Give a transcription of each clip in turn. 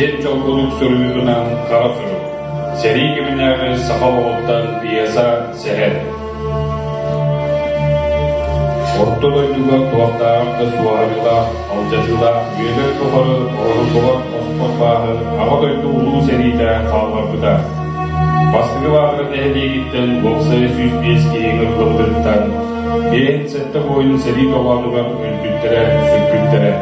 Сиэн Чолбодук суруйуутунан Хара сурук, сэрии кэминээҕи саха олоҕуттан пьеса, сэһэн. Орто дойдуга туохтааҕар да суоһарыылаах, алдьатыылаах үйэлэр тухары оҥоһуллубат оспот бааһы Аҕа дойду Улуу сэриитэ хаалларбыта. Бастакы Баатара нэһилиэгиттэн уопсайа 105 киһи ыҥырыллыбытыттан 57 буойун сэрии толоонугар өлбүттэрэ, сүппүттэрэ.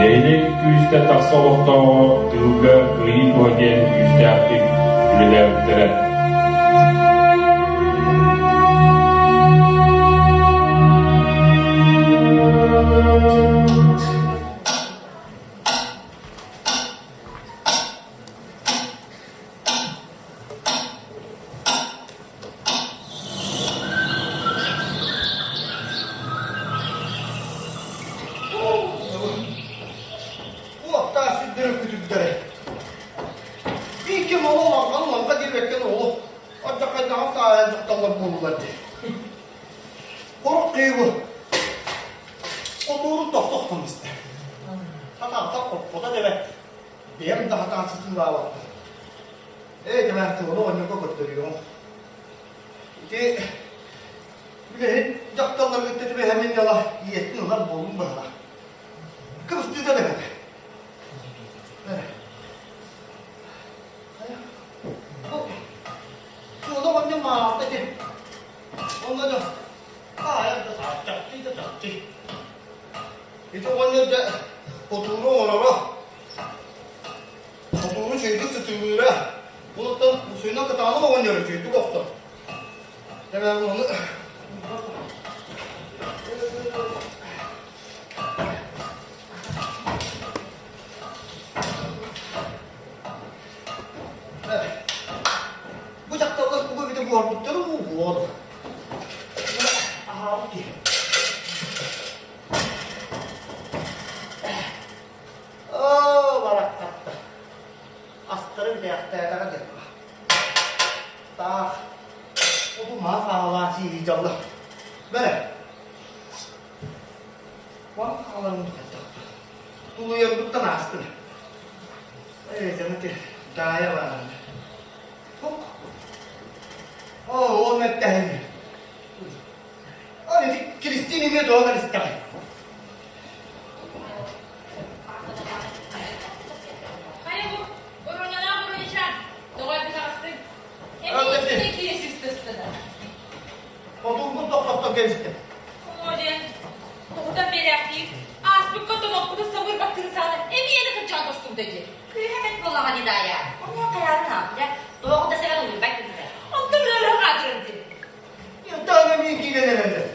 Нэһилиэк күүстэн тахса олохтооҕо тыылга кыайыы туһа диэн күүстээхтик үлэлээбиттэрэ. Уоттаах сирдэрэ күтүрдэрэ. Биир кэм оҕо лаҥхан лаҥха диэбэккэ оҕо алдьархайдаҕын сааһа дьахталлар буоллулар дии. Хорук киһи хотуурун тохтохтон истэ. Хатаантан хоппото дэбэт. Бэйэм да хатаан сытыылаабаппын. Ээ, кэмээхтин ону оҕонньорго көрдөрүөҕүм. Ити үлэһит дьахталлары кытта түбэһэммин дьала ийэтин ылар буоллум быһалаах. Кыбыстыыта да бэрт. Суола оҕонньор маалта ити. Онно да аайар да чахчы да чахчы. Ити оҕонньор дьэ хотууру оҥороро. Хотууру үчүгэйдик сытыылыыра. Онуттан усуйунан кытаанах оҕонньор үчүгэйдик охсор. Дьэ ону Бу дьахталлар тугу эбитэ буорбуттара уу буор. Аһаабыт киһи. Оо, барахсаттар. Астарын бэйэхтээтэҕэ диэн. Таах. Бу маа хаалаан сии дьалла. Бэрэ. Уон хааларын хайдах. Тулуйарбыттан аастым. Ээ, дьону Даайа баар. Тук. Оо, ол мэттэһин. Ол ити Кристин эмиэ тоҕо кэлистэҕэй? Хайа бу, Боруонялаах Боруонячаан, тоҕо эрдэ таҕыстыҥ? Эмиэ киирэ сыстыстына. Хотуурбун тохтоттон кэбистим. Оо диэн, тоҕутан биэрээхтиир, ааспыкка тоноппутун самыыр баттыгын саҕана эмиэ да кырдьаҕа тостубута дии. Күүһэ бэрт буоллаҕа дии Даайа. Онно хайаарын ааппыта, туох да сэбэн улуйбат киһитэ. Онтон ыарыһах аатырын дии. Ытаан эмиэ киирэн эрэллэр.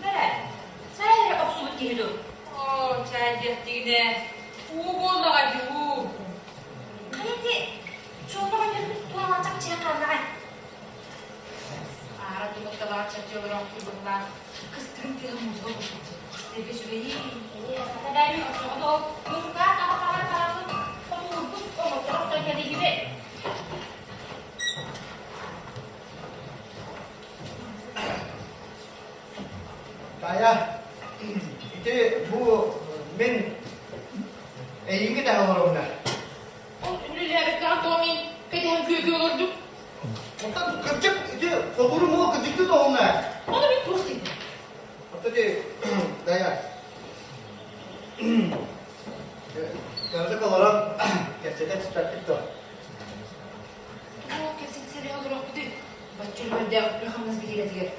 Бэрэ, чай эрэ охсубут киһи дуу? Оо, чай диэхтигинэ, уу буоллаҕа дии уу. Хайа ити чуолбаҕа туох чахчыга хааллаҕай? Аара тумукталаах чахчы олороохтуур быһылаах кыстыгын тыаһа музыка курдук. Истэргэ үчүгэйий. Ээ, сата бэйэм оччоҕуна ол музыкаан аҕа хараҕын хотуурбут оҥотторо охсон кэлиһибит. Таайа, ити бу мин эйиги да олоробуна. Ол үлэлээбэккэҕин тоҕо мин кэтэһэн күөкүү олордум? Оттон кырдьык ити хотууру муо кырдьыкты тоһунна. Ону мин туох диибин? Оттон ити Дая, кырдьык олорон кэпсэтэ түспэппит дуо? Туох кэпсэтсэрэ олоруохпутуй? Бачча үлүгэрдээх үлэ-хамнас бириэмэтигэр.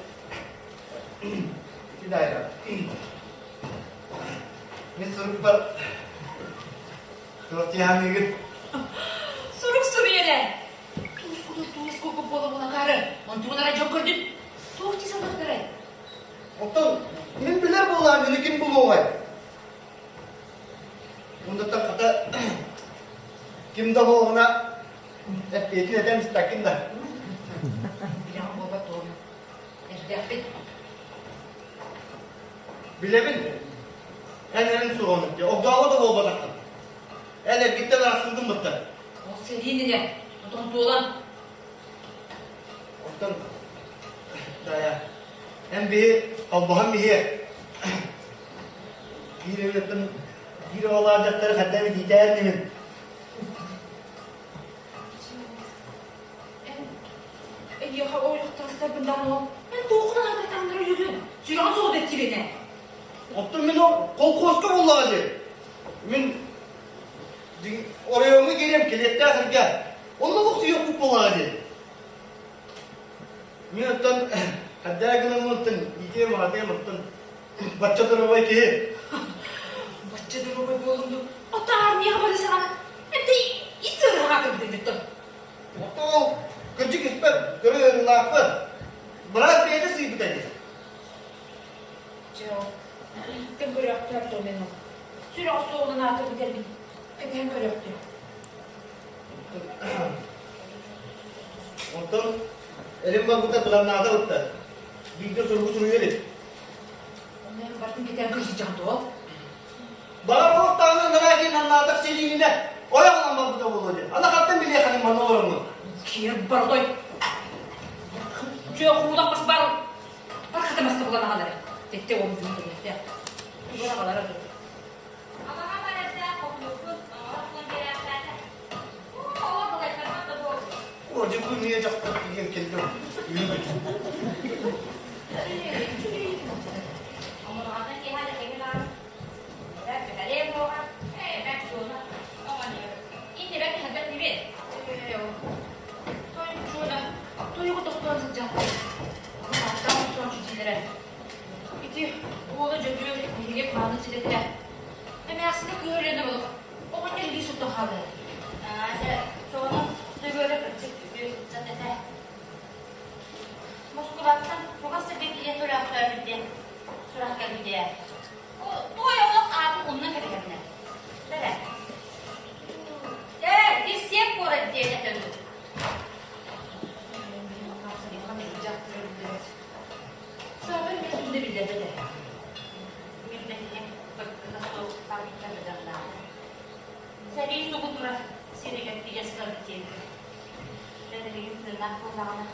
Ити Дайра, мин сурукпар туох дии Сурук суруй эрэ. Туус куту туус курдук буола-буола акаары. Онтугун арай дьон көрдүн. Туох дии саныахтарай? Оттон мин билэр буоллаҕым мини ким булуоҕай? Ундаттан хата ким да буолуна эппиэтин этэн истэккин да. Билэҕин буолбат туом. Эрдэхпит. Билэбин. Эн эрин суоҕун дии. Огдообо да буолбатаххын. Эн эргиттэн арахсыбытын быттар. Ол сэриин инэ, отон туолан. Оттон Дая, эн биһи холбоһон биһиэ. Биир эбиттэн. Биир оҕолоох дьахтары ханна эмит иитээр инибин. Эн эйиэхэ ойохтоостарбын даҕаны эн туоххунан ататааннары үһүгүн? Сүрэҕин суоҕу дэттибинэ. Оттон мин ол колхозка буоллаҕа дии. Мин оройуоҥҥа киириэм килиэттээх сиргэ. Онно олохсуйуохпут буоллаҕа дии. Мин оттон хаддаа гынаммын оттон иитиэм аҕатыам оттон бачча доруобай киһи. Бачча доруобай буоллум дуу? Оттон армияҕа бары саҕана эмтэ ис ыарыһаҕа кэлбитин оттон. Оттон ол кырдьык испэр көрө ыарыылаахпын. Быраас бэйэтэ сыыйбыта дии. Дьэ ол ииттэн көрөөхтөөр дуо мен ол. Сүрэҕэ суоҕунан аата бүтэрбин кэтэһэн көрөөхтүө. Онтон эрим барбыта быданнаата бытта. Биирдэ суругу суруйа илик. Онно эн бартын кэтээн көрө сылдьаҕын дуо? Баҕар олох даҕаны анараа диэн аннаатах сэлиининэ ойох ылан барбыта буолуо диэн. Аны хантан билиэхэниҥ манна олороҥҥун? Киэр баротой. Дьэ хуулах бас бар. Бар хата маста булан аҕал эрэ. Тэтте уолу бүгүн көрүөхтээх. Тугу аҕалара дуу? Абаҕа барардаах хомуйбут, оҥоро охсон биэрээхтээтэ. Оо, балайтарбат да буолбут. О, дьэ бу эмиэ дьахтар тиийэн кэллэ. Омурҕанна киэһэ да кэҥин аҕай. Бэрт бэһэлиэ буоҕа. Ээ, бэрт суона. Оҕонньор, иннибэр тэһэрбэт инибин. Тойук чуона, тойугу тохтоон сылдьаахтар. Ааттаах охсооччу дииллэрэ. Ити уола Дьөгүөр биһиги мааны силэтэ. Эмээхсинэ кыыһа өлүөнэ буолук. Оҕонньор илии соттон хаалла. Аа, дьэ, чуона Дьөгүөрэ кырдьык үтүө ыччат этэ. Москубаттан чугас сиргэ тиийэн төрөөхтөөбүт диэн сурах кэлбитэ. Туой олох аатын умнан кэбиһэринэ. Бэрэ. Ээ, Киссиэп куорат диэн этэ дуу. Саатар мен түнде биллэрбэт ээ. Мин бэһиһин быккына суох барбыта быданнаата. Сэрии сугу турар сиригэр тиийэ сытарбыт диэбитэ. Бэдэригин тыыннаах буоллаҕына,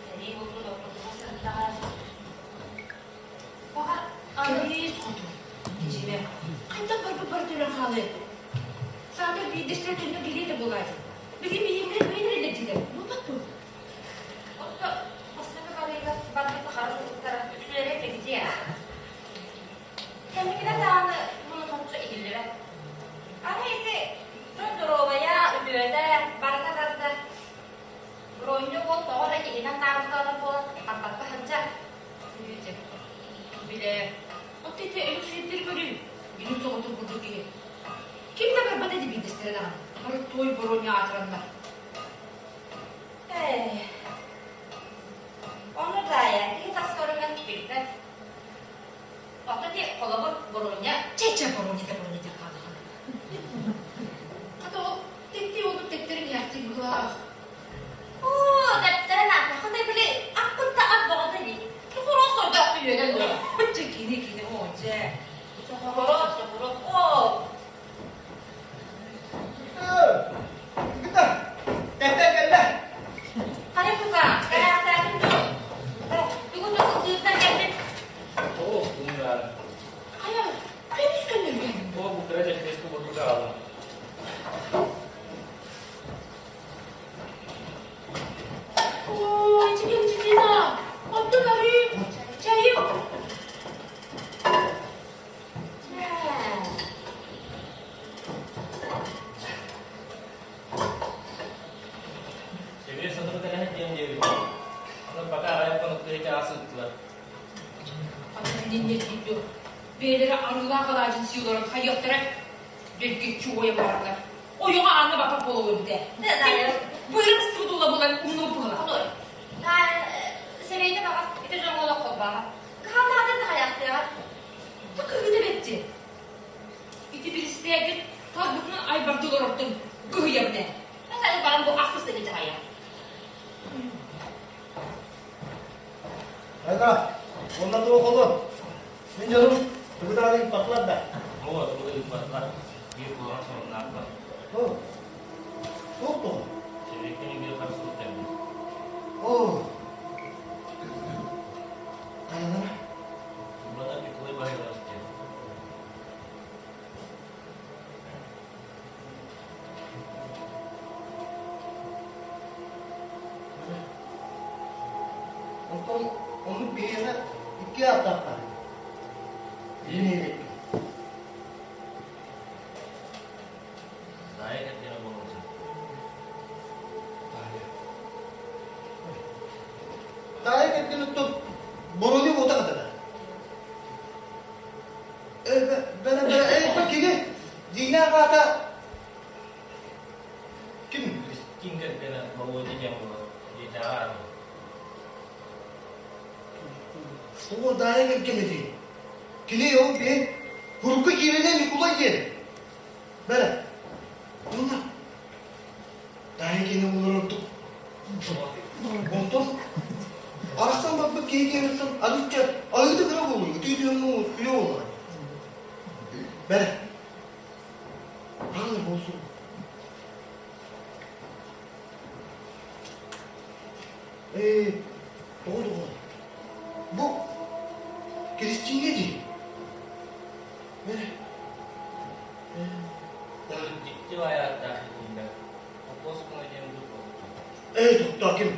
сэрии бултун ортотугар сырыттаҕына, баҕар Кэбиис хотун, дьиибэ, хайдах барбыт бары төлөн хаалыай? Саатар биирдэстэрэ төннөн кэлиэ да буолааччы. Билигин биһиэннэрэ кыайан эрэллэр дииллэр, буолбат дуо? Отто бастакы барыыга барбыт хара суруктара үксүлэрэ кэбитиэ. Кэнникинэн даҕаны мунутумчу иһиллибэт. Аны ити дьон доруобайа, үтүөтэ, барыта барыта Бронньу уол тоҕо эрэ иһинэн таарыстаҕына буолан барбакка сылдьар. Билэ, отто ити өлүксүйэттэри көрүү, билим соҕотун курдук киһи. Ким да барбат ити биирдэстэрэ даҕаны. Бары туой боруонньа аатыраннар. Ээ, ону даайа, киһи тас көрүҥүн билбэт. Оттон ити холобур боруонньа Чэ-чэ боруонньа да боруонньа диэн хаалаҕын. Хата ол тэттии уолбут тэптэрин иһээхтии быһыылаах. Оо, дэптэрин аатаххына били аппыт да ат бөҕөтө дии. Сокуруос сордоох үөнэн дуо? Чэ, кини кини оо дьэ. Сокуруос, сокуруос, оо. Кыта, тэттэ кэллэ. Хайа тука, кэлээхтээтин дуу? Бүгүн тугу кыыстан кэлбит? Оо, куҥнаара. Хайа, көмүс көннөргөн. Оо, бу кыра дьэккиэскэ бурдук аҕалла. Оо, ичигин-читина, оттон арыы, чайы. Сэбиэ сотору кэлэһит диэн диэбит. Онон пока аҕыйах хонукка ити ас ыыттылар. Атын диэн бэйэлэрэ арыылаах алаадьын сии олорон хайыахтара дэлгэччи уойан барардар. Ойоҕо аанна баппат буола олорбут ээ. Быырым сыстыбыт уола буолан умнубут быһыылаах. Сэбиэйдэ баҕас ити дьоҥҥо олох холбооҕо. Кыһаллаатын да хайаахтыаҕа. Та кыһыыта бэтти. Ити биристээгин талбытынан айбарды олорортон кыһыйабын ээ. Мен баран бу ахпыс да дьаһайа. Айда, онно туох олор? Мин дьонум тугу даҕаны ыыппатылар да? Оо, тугу да ыыппатылар. Биир куһаҕан сонуннаахпын. Оо, туох туох? Сэбиэккэ биир харысхал кэлбит. Оо, хайалара? Туллана Николай Баһылаевич диэн. Киниэхэ икки ааттаахтар. Илин нэһилиэккэ. Даайа кэргэнэ буолуон сөп. Даайа. Даайа кэргэн оттон Боруонук уота хатана. Э, бэрэ, бэрэ, э, кини дьиҥнээх аата ким? Ким кэргэнэ Володя диэн буолар. Дьиэтээҕи аата. Оо, Даайа кэргэнэ дии. Кини ол биһи урукку кииринэ Ньукулай диэн. Бэрэ, онно Даайа кини олорор ордук. Онтон арахсан барбыт киһи киэниттэн арыычча аһыыта кыра буолуо, ытыы-түһэн күлэ буоллаҕа. Бэрэ, аҕалар буолсу. Ээ, тоҕо тоҕо? Бу Кристиҥҥэ дии. Бэрэ. Дьикти ааттаах иһиллэр. Кокоскина диэн дуу Эй, тохтоо ким?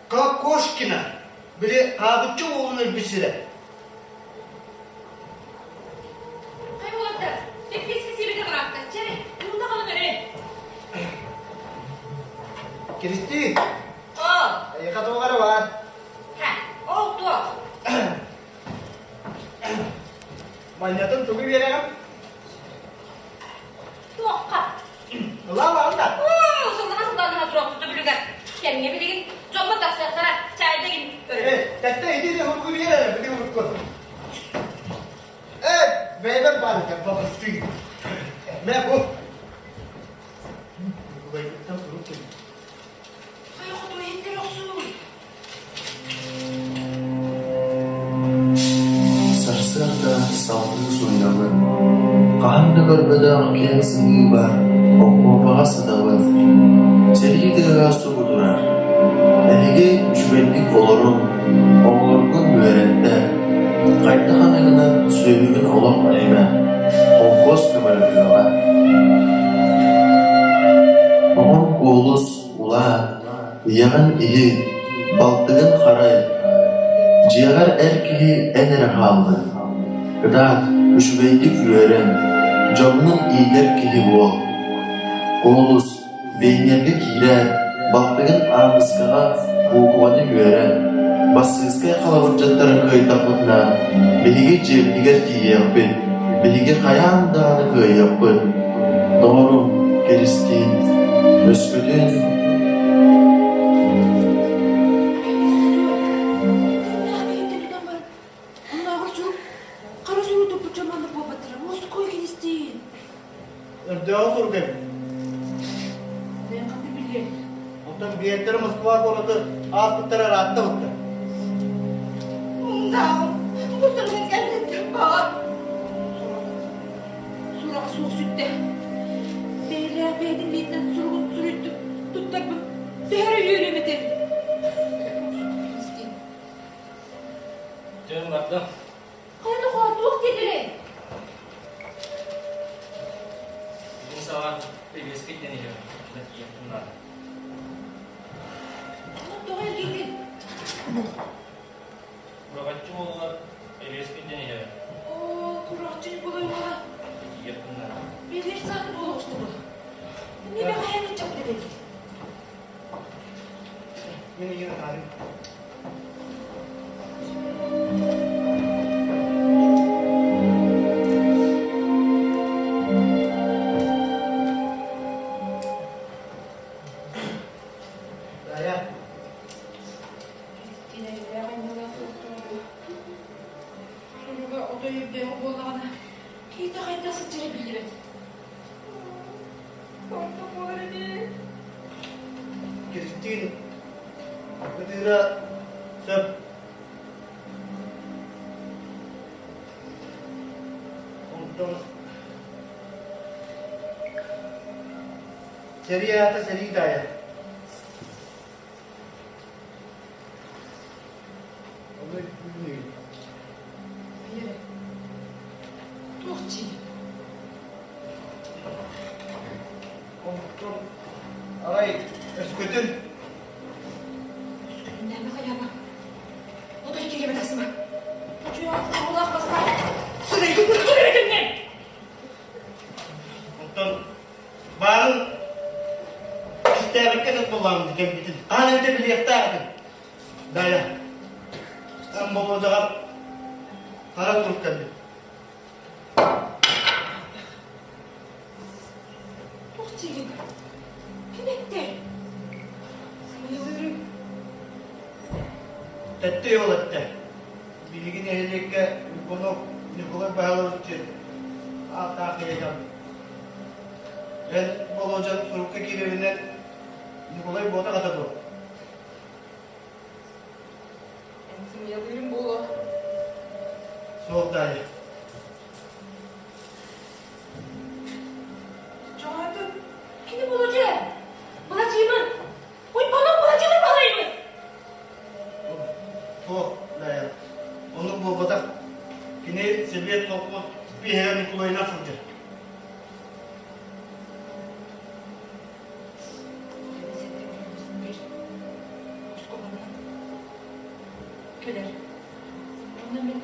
Кокошкина! Били хаабыччы уолун өлбүт сирэ. Хай уолаттар, тэппиэскэ сиэбитэ бараатта. Чэ, уута халыҥ өрө. Киристиин! О! Эйиэхэ туох эрэ баар. Ха, ол туох? Манньатын тугу биэрэҕин? Туохха? Ылаа да. Уу, сыллаха сылланаха туруохпут бүлүгэр. Кэмҥэ билигин дьоммут тахсыахтара, чаайда игин көрөр. Э, тэттэ ити ити урукку биэр эрэ, били урукку. Э, бэйэбэр баар этэ, бабыстыы. Мэ бу. Ньукулайбыттан сурук кэлбит. Хайа хоту иһиттэр охсууй. Сарсыарда салгыы суруйабын, хаһан да көрбөтөх киэҥ сыһыыбар окуопаҕа сытабын, сэрии тыаһа субу турар. Эһиги үчүгэйдик олоруҥ, оҕолоргун үөрэттэ, хайдах эмэ гынан сүөһүгүн олох эримэ, холкуос көмөлөһүөҕэ. Оҕом Куолус улаат, Ийэҕин иһит, балтыгын харай, дьиэҕэр эр киһи эн эрэ хааллыҥ. Кытаат, үчүгэйдик үөрэн, дьоҥҥун иитэр киһи буол. Куолус, пионерга киирээт, балтыгын Ааныскаҕа буукубаны үөрэн, бассыыскай халабырдьыттарын кыайдахпытына, биһиги дьиэбитигэр тиийиэхпит, биһиги хайаан даҕаны кыайыахпыт. Доҕорум, Киристиин, өскөтүн Оннооҕор сурук, хара сурук туппут дьон маннык буолбаттара. Мускуй Киристиин. Өрдөөҕү сурук эбит. Бэйэм ханна билиэм. Онтон биэрдэрэ Москва куораты ааспыттара ыраатта бытта. Муҥнааҕым, бу суругун кэнниттэн баҕар. Сураҕа суох сүттэ. Бэйэлээх бэйэтин илиитинэн суругун суруйдум, туттарбыт. Төһө эрэ үөрүөм этэ. Дьон бардым. Хайа доҕоор, туох диэтилэр? Бүгүн саҕа певецкэй диэн иһэр. Онно тиийиэхпин наада. Онон тоҕо эргийдиҥ? Кураҕаччы уолугар певецкэй диэн иһэр. Оо, Кураҕаччы Ньукулай уола. Тиийиэхпин наада. Билэр саат буола оҕустубут. Эмиэ бэҕэһээ ыччаппыт эбит. Мин ийэм атаарым. Дайа. Кинэлээх анньыылаах суохтууру. Суруга отой өйдөөх буоллаҕына, киһитэ хайдах сылдьара биллибэт. Сонно буолар ини. Кристин ытыыра сөп. Онтон сэрии аата сэрии даайа. Ону өйдүүр. Вера, туох дии? Онтон арай өскөтүн Өскөтүннээмэ хайаама. Отой кириэбэ тахсар. Оҕолоох бастаан сырайгын көрүтүннэн. Онтон баарын истээбиккэ да буоллаҕым кэлбитин. Хаһан эмтэ билиэхтээх этим. Дая, эн Болуодьаҕар хара турук кэлбит. Туох диигин? Ким эттэ? Сымыйалыырым. Тэттэ ол эттэ. Биһиги нэһилиэккэ Уйбанов Николай Михайлович диэн ааттаах киһи Эн Болуодьан сурукка киирэринэн Николай буотах ата дуо? Эн сымыйалыырым буолуо. Суох Даайа. Чоҕоотун кини Болуодьа! Быладьыымыр! Уйбанов Быладьыымыр Баһылайбыт! Суох, Даайа. Оннук буолбатах. Кини Сэбиэт колхоз биһигэ Ньукулайынан сылдьар. Кэлэр. Онно мин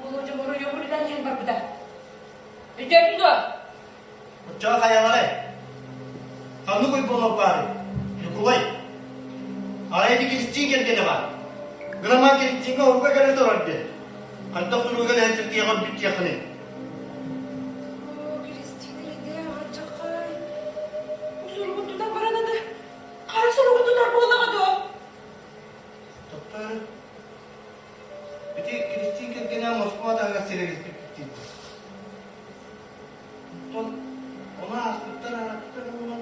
Володя оройуон үлэлээн иһэн барбыта. Өйдөөтүҥ дуо? Оччоҕо хайаларай? Ханнык уйбалар баарый? Ньукулай. Арай ити Кристин кэргэнэ баар. Грамма Кристиҥҥэ урукка кэлэ турар диэн. Хайдах суруга лэһэн сиртиэҕэр бүттүөххүнүй? Оо, Кристина эрэйдээх алдьархай. Бу суругун тутан баран аны хара суругун тутар буоллаҕа дуо? Тохтоо Ити Кристин кэргэнэ Москва таһыгар сирэлэспиппит дииллэр. Оттон ону ааспыттар араактар буолан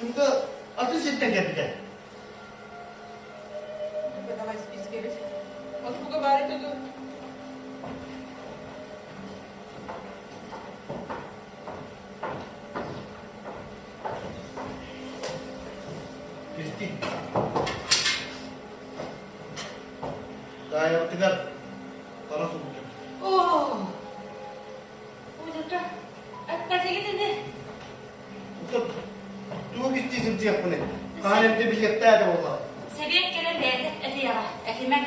түмүгэ атын сиртэн кэлбитэ. Давай спискэбит. Москваға баар этэ дуо? Кристин. Таайабытыгар хара сурук Оо! Ой, эппэтигит ини. Тугу кистии сылдьыахпыный? Хаһан эрдэ билиэхтээх этэ буоллаҕа. Сэбиэт кэлэн бэйэтэ этиэҕэ. Этимэҥ.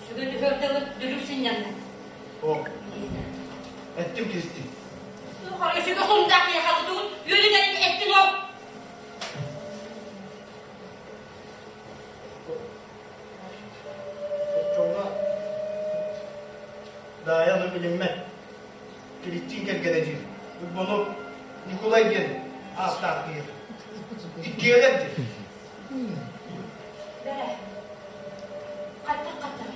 Сүгэ түһүөр дылы дүлүк сынньанна. О, эттим Кристин. Хара сүгэ сундаах киһиэхэ тутугун үөлүгэрин эттин ол. Оччоҕуна Даайа ону билиммэт. Кристин кэргэнэ диир. Уйбанов Ньукулай диэн ааттаах киһи. Иккиэлэр диир. Бэрэ, хайдах хайдах?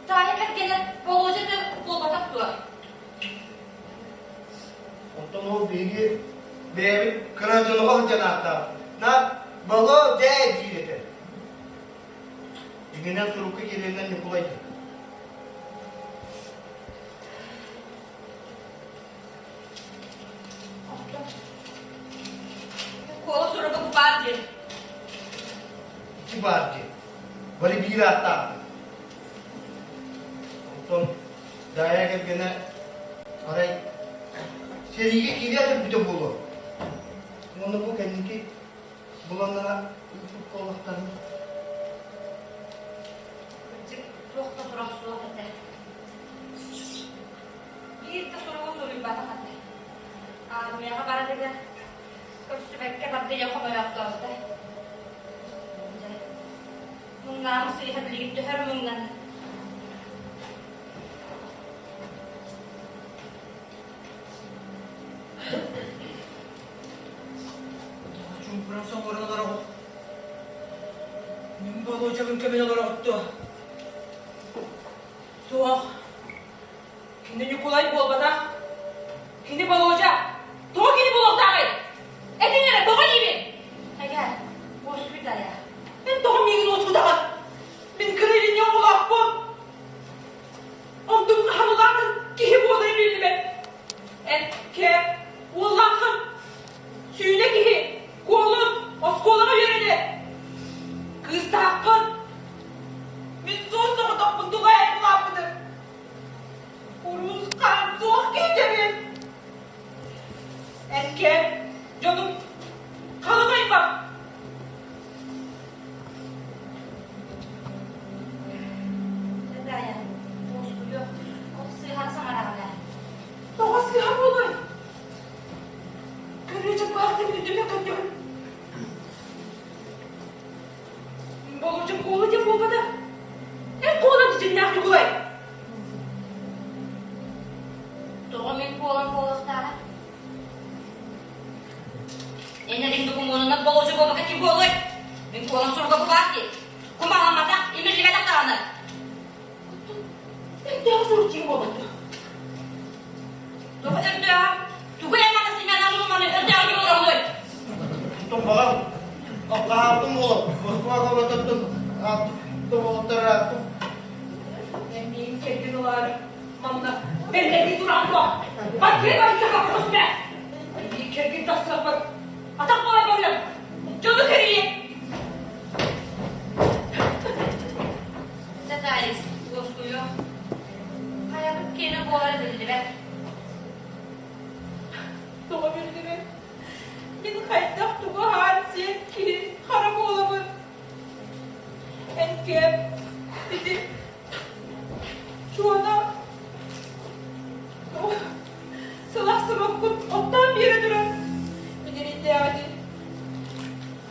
Таайа кэргэнэ Володя да буолбатах дуо? Оттон ол биһиги бэйэбит кыра дьонуга сылдьан ааттаах. На Володя диир этэ. Дьиҥинэн сурукка киирэринэн Ньукулай диир. Куола суруга бу баар диэн. Ити баар диэн. Бары биир ааттаахпыт. Онтон Даайа кэргэнэ арай сэриигэ киириэх өлбүтэ буолуо. Уонна бу кэнники буланнара ыыппыт буоллахтарына. Кырдьык, туох да сурах суох этэ. Биир да суругу суруйбатах этэ. Аармыйаҕа барарыгар көрсүбэккэ бардыйа хомойоохтообута. Дьэ, муҥнаамы сыыһа билигин төһөр муҥнанар. Чуҥкуран соҥорон олороҕут. Мин Болуодьабын көмөн олороҕут дуо? Суох. Кини Ньукулай буолбатах. Кини Болуодьа. Тоҕо кини буолуохтааҕый? Этиҥ эрэ, тоҕо диибин? Эгэ, уоскуй Дайа. Эн тоҕо миигин уоскутаҕын? Мин кыра илинньэ оҕолоохпун. Онтум хаһан улаатан киһи буолара биллибэт. Эн кэп, уоллааххын. Сүүнэ киһи, куолун, оскуолаҕа үөрэнэр. Кыыстааххын. Мин суос-соҕотохпун тугай улааппытым. Уруус хаан суох киһитэбин. Эн кэп, дьонум халыҥ аймах. Доҕоттор Мин кэргэн ылаары манна бэллэтии туран дуо? Баргыа баргыаха көспө! Мин кэргэн тахсыахпар атах буолан барыам! Дьону кэрийэ! Таайыс, уоскуйуох. Хайабыт киэнэ буолара биллибэт. Тоҕо биллибэт? Мин хайдах тугу аһаан сиэн киһи хара буолабын? Эн кэм ити Чуона сылах-сымаккын оттоон биэрэ турар. Мин эрэйдээҕи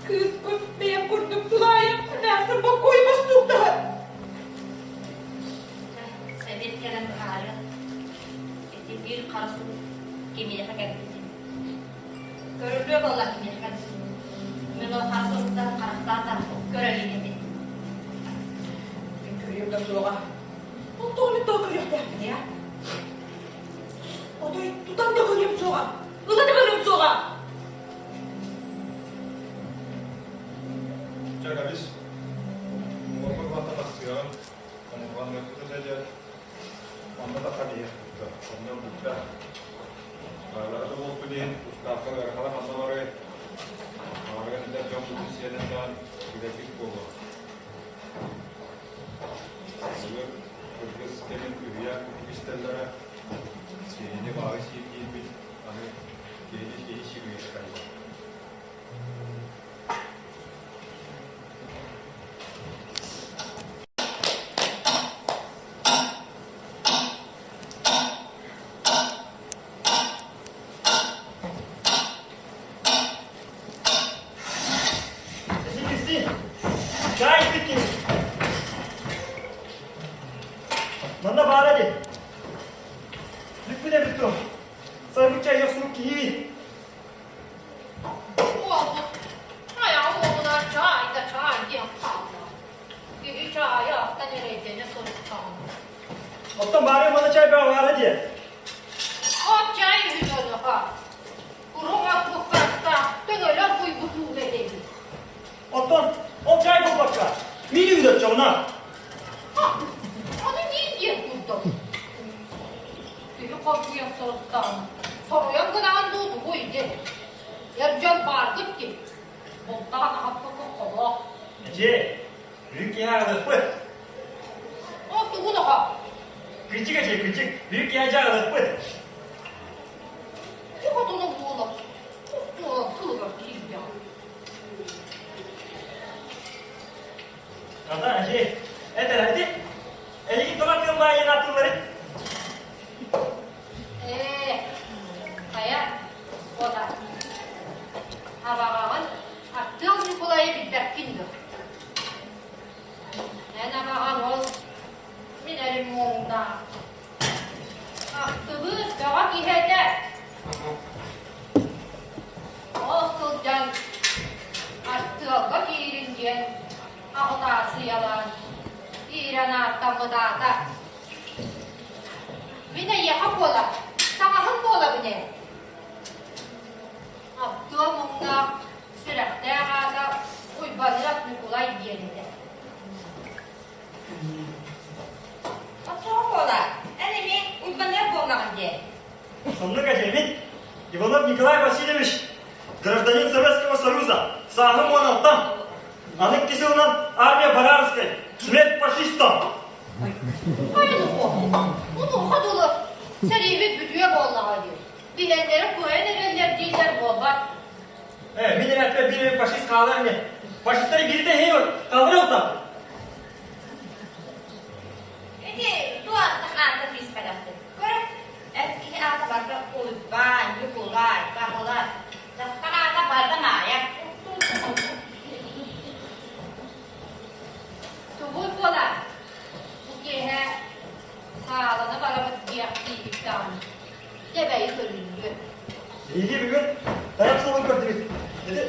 кыыспын бэйэм курдук тулаайах эмээхсин боккуой бостууктаһар. Сэбиэт кэлэн быһаарыа. Ити биир хара сурук кимиэхэ кэлбитин. Көрүллүө буолла кимиэхэ. Мин ол хара суруктан харахтаан да көрө илик этим. Мин көрүөм да суоҕа. Ол тоҕо мин тоҕо көрүөхтээхпиний а? Отой тутан да көрүөм суоҕа. Ыла да барыам суоҕа. Чэ, кэбис. Уҥуоргу барта тахсыаҕын, омурҕанныахпыт этэ диэн Онно тахсан иһиэхпит онно бүттэ. Баалара да буолбут иһин тустаахха ыарахана ханна барыай? Баҕарыгар эдэр дьон бутун сиэнэн даҕан билэргит буолуо. Былыр кыргыз кэмин үһүйээн курдук истэллэрэ. Киһини баҕа сиир диирбит, аны киһини киһи сиир үйэтэ кэллэ. Чай испиккин. Манна баара дии. Бүппүт эбит дуо? Сайбыт чай охсубут киһи. Уолбут айаҕа уолуна чай да чай диэн хаалла. Киһи чаайы ахтан эрэйдэнэ сырыттаҕым. Оттон баары маны чай баҕара диэ. От чай үһү Куруҥ ат буккаастаах төҥөлөх буйбут ууга этэбит. Оттон ол чай буолбакка, мин үүнэр чоҕуна. Ону мин диэн курдук. Киһи хоргуйан сырыттаҕына, соруйан гынаҕын дуу тугуй диэн. Эр дьон бааргыт дии. Бултаан аһаппыккын холоох. Эдьиэй, Бүгүн киэһэ аҕалыахпыт. Ол тугун оҕо? Кырдьык эдьиэй, кырдьык. Бүгүн киэһэ дьэ аҕалыахпыт. Хотуну буола, буола тылыгар киирдэҕэ. Ата, эдьиэй, эт эрэ, ити эйигин тоҕо тыал баайын ааттыылларый? Ээ, хайа, ода. Абаҕаҕын Аттыал Ньукулайы билбэккин дуо? Эн абаҕаҥ ол мин эрим муҥнаах. Ахтыбыт бөҕө киһи этэ. Ол сылдьан артыалга киирин диэн аҕытаассыйалаан киирэн ааттаммытаата. Мин эйиэхэ буола, саҥаһым буолабын ээ. Аттыал муҥнаах сүрэхтээх аата Уйбаныап Ньукулай диэн этэ. Оччоҕо буола, эн эмиэ Уйбаныап буоллаҕын дии. Соннук эдьиэмин Иванов Николай Васильевич, гражданин Советского Союза, сааһым 16. Аны икки сылынан армия Барарскай, смерть фашистам! Хайын Унуха дылы сэриибит бүтүө буоллаҕа дии. Билэннэрэ кыайан эрэллэр дииллэр буолбат. Э, мин эрэ биир фашист хаалар ини. Фашистары биирдэ иһин халыр ылтам. Ити туох аата тииспэтэхтин. Көр, эр киһи аата барыта Уйбаан, Ньукулай, Баһылай. Дьахтар аата барыта Маайа. Тугуй буолар? Бу киэһэ саалана барабыт диэхтиибит даҕаны. Дьэбэйи көрүллүө. Биһиги бүгүн тайах суолун көрдүбүт. Ити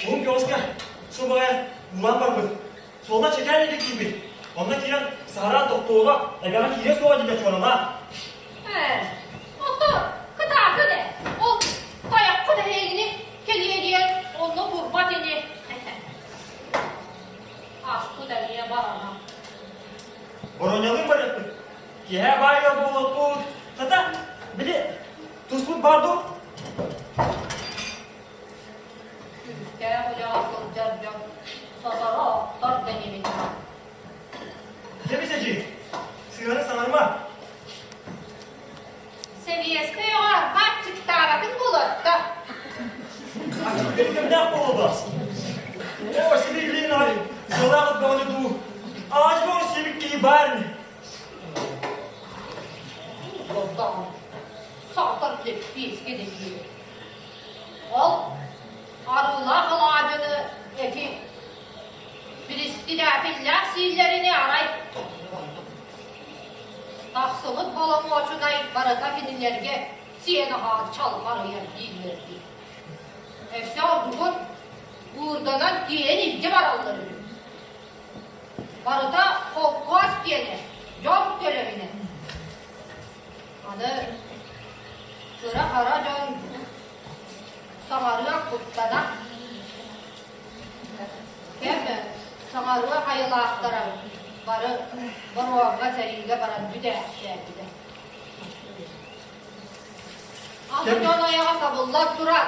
уһун көҕүскэ субаҕай уулаан барбыт. Суола чэкээн илик киирбит. Онно киирэн саһараан тохтуоҕа, эбэҕэ киириэ суоҕа диэн чуоранаах. Ээ, ото кытаатын ээ. Ол тайаххын эһиигини кэлиэ диэн онно турбат ини. Аспыт эмиэ баран. Бороньалыын барыахпыт. Киэһэ баай ыал буолуохпут. Хата, били, туспут баар дуо? Күүстээх үлэҕэ сылдьар дьон сотору охтор да инибин. Кэбис эдьиий, сыыһаны саҥарыма. Сэбиэскэй оҕо арба аччыктаабатын буолуотта. Аччыктыыр кэмнээх буолуо. Оо, сибиилиин аҕай, сыалаах бөҕөнү дуу. Аадьы бөҕө сиэбит киһи баар ини. Болдоҕум, саатар лэппиэскэ да диэри. Ол арыылаах алаадьыны эти биристинээтиллээх сииллэрини арай Тахсыбыт боломуочунай барыта кинилэргэ сиэн аһаан чалбарыйар дииллэр дии. Өссө ордугун уурданан тиэйэн илдьэ бараллар үһү. Барыта холкуос диэнэ, дьон төлөбүнэ. Аны кыра-хара дьон саҥарыах куттана Кэм саҥарыах айылаахтара бары боруоҥҥа сэриигэ баран бүтээхтээбитэ. Аны дьон айаҕа сабыллан турар.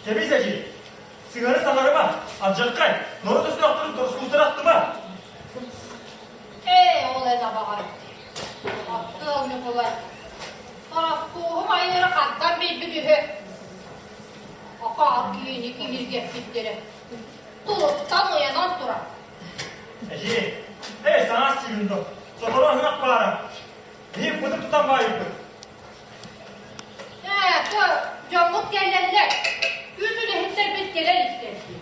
Кэбис эдьиий, сыһыары саҥарыма, алдьархай, норуот өстөөхтөрүн торускуустара ахтыма. Ээ, ол эн абаҕар. Аттыал Ньукулай, Ороскуоһум айыыра хантан билбит үһү. Акаар киһини киһиргэппиттэрэ. Тулуттан уйанан турар. Эһии, эй, саҥас сиигин доо, сотору аһыҥах баара. Биһи бытык тутан баайыппыт. Ээ, то дьоммут кэллэллэр. Күн үлэһиттэрбит кэлэр иттэр дии.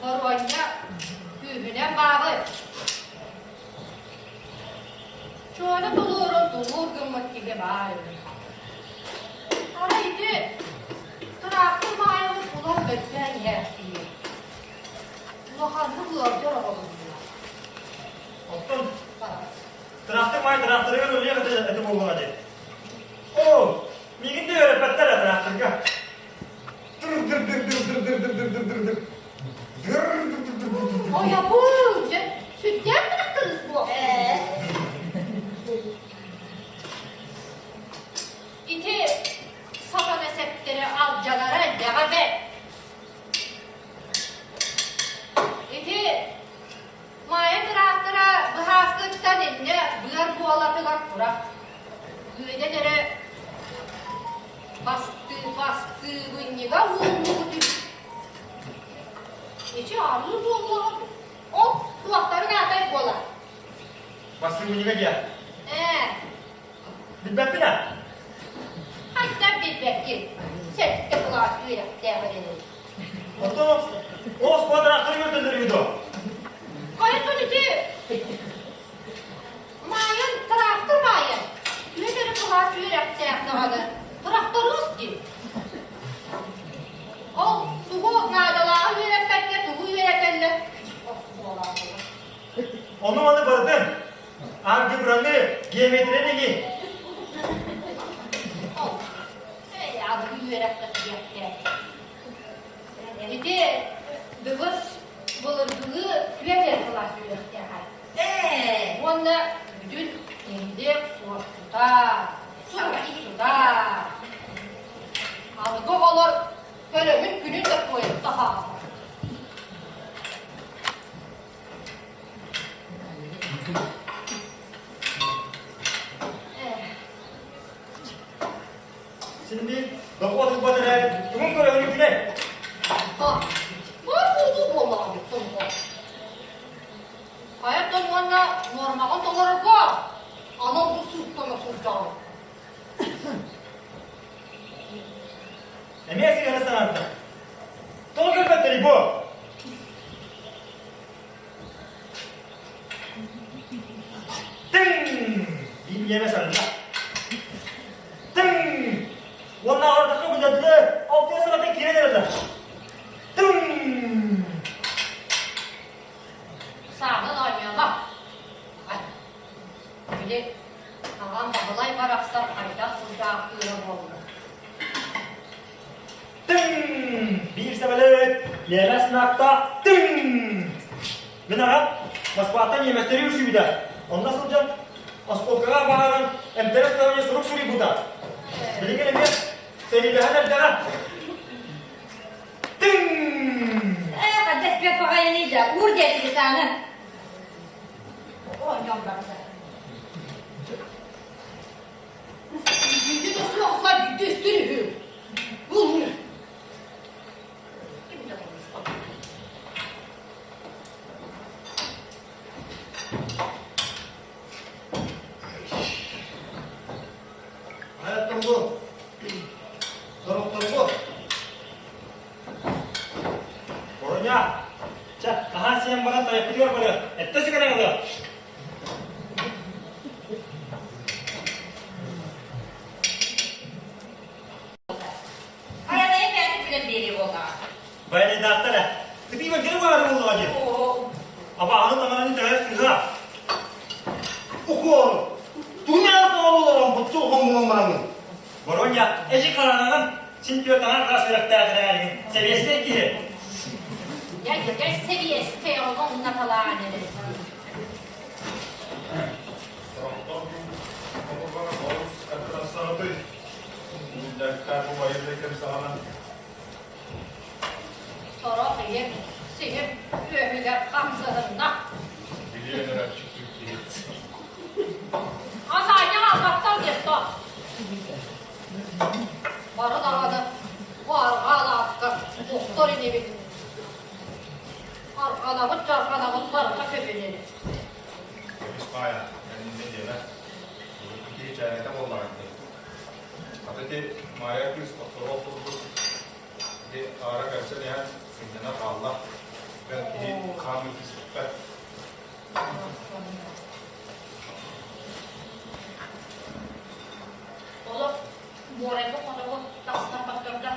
Боруонньа күүһүнэн баабы. Чуона тулуурун тулуур гыммыт киһи баар үһү. Арай ити тыраахтыр маайабыт улар мөлтөөн иһээхтиир. Улаханнык ыалдьар оҕо быһыылаах. Оттон тыраахтыр маай тыраахтырыгар үлүөх этэ этэ буоллаҕа дии. Оо, миигин да үөрэппэттэр ээ тыраахтырга. Дыр-дыр-дыр-дыр-дыр-дыр-дыр-дыр-дыр. Ойобун, дьэ, сүрдээх тырахтарыс буо. Ити сатана сэптэрэ алдьанара элбэҕэ бэрт. Ити Маайа тыраахтара быһааскыттан иннэ быар буолатыгар турар. Үөдэн эрэ бастыы бастыыбынньыга уурбут үһү. Ичи арыы буоллаҕым. Ол туохтарын аатай буолар. Бастыыбынньыга диэ. Ээ. Билбэппин ээ. Хайдах билбэккин? Сэттэ кылаас үөрэхтээх эрээри. Оттон ол оскуола тыраахтары көрдөллөр үһү дуо? Хайатын ити Маайан тыраахтыр Маайан үһүс эрэ кылаас үөрэхтээх даҕаны тырахтарыыс дии. Ол тугу наадалааҕы үөрэппэккэ тугу үөрэтэллэр оскуолаҕа. Ону маны барытын алгебраны, геометрияны иһин. Ол, эй, аныгы үөрэххэ диэхтээх. Ити дыбыс былыргылыы түөрт кылаас үөрэхтээх Ээ, Уонна бүтүн нэһилиэк суорчута, суруксута. Аныгы оҕолор көлөһүн күнүн да туойан таһаараллар. Син биир дохуот ылбат эрээри тугун көрөһүн күнэй? Баар буолуу буоллаҕа томпо. Хайаттан уонна нуормаҕын толорорго анал бу сууттана сылдьаҕын. Эмиэ сыыһаны саҥарда. Тоҕо көрбөттөрүй бу? Тыҥ! Биир ньиэмэс арыйда. Тыҥ! Уонна аҕардахха билэрдэ, алтыа саҕата киирэн эрэллэр. Тыҥ! Саанан оонньоомо. Били аҕам Баһылай барахсан хайдах сылдьаахтыыра буолла. Тыҥ! Биир самолет, лиэмэс наактаах тыҥ! Мин аҕам Москваттан ньиэмэстэри үксүүбүтэ. Онно сылдьан оскуолкаҕа баһааран эмтэрэ сураҕа сурук суруйбута. Билигин эмиэ сэриилэһэн эрдэҕэ. Тыҥ! Ээ, хаддаспыт баҕайыный да, уур диэтиги сааны. Оонньоон барда. Бүйтү тосуохха бүйтү үстүр үһү. Булуу. Ким да Айаттан бу. Сорохтор бу. Бороня, чэ, аһаан сиэн баран тайаппытыгар барыа. Эттэ сыгынан ылыа. Айанайым бэйэтин билэн биэриэ буоллаҕа. Байанайдаахтар ээ. Кытыы бэргэн баары буоллаҕа дии. Абааһыны таҥараны итэҕэйэр сыыһа. Укуор! Тугу тоҕо олорон бутtu хоммунан бараҥын. Бороня, эчи хараҥаҕын син түөрт аҥаар хаас үрэхтээх эрээригин. Сэбиэскэй киһи. Я я сэбиэскэй оҕо уннаталаан эрэр. Сорохтор омурҕана олус кырасаҕытый. Дьарыктаах убайым кэм саҕана Сорох ийэм сиһим үөһүгэр хамсаһынна. Билиэн эрэ чүксүк киһи. Асаанньа албаттал диэхто. Бары даҕаны бу арҕаа алааска охтор инибит. Арҕанабыт дьарҕанабыт барыта көбүнүн. Кэбис баайа, кэннинэ диэмэ. Урукку киһи чээнэтэ буоллаҕа дии. Хата ити Маайа кыыс охторуох курдук ити аара көрсөн иһэн сынньана хаалла. Бэл киһи хаан ытыспыппат. Олох буорайга хотоҕу тахсан баттарда.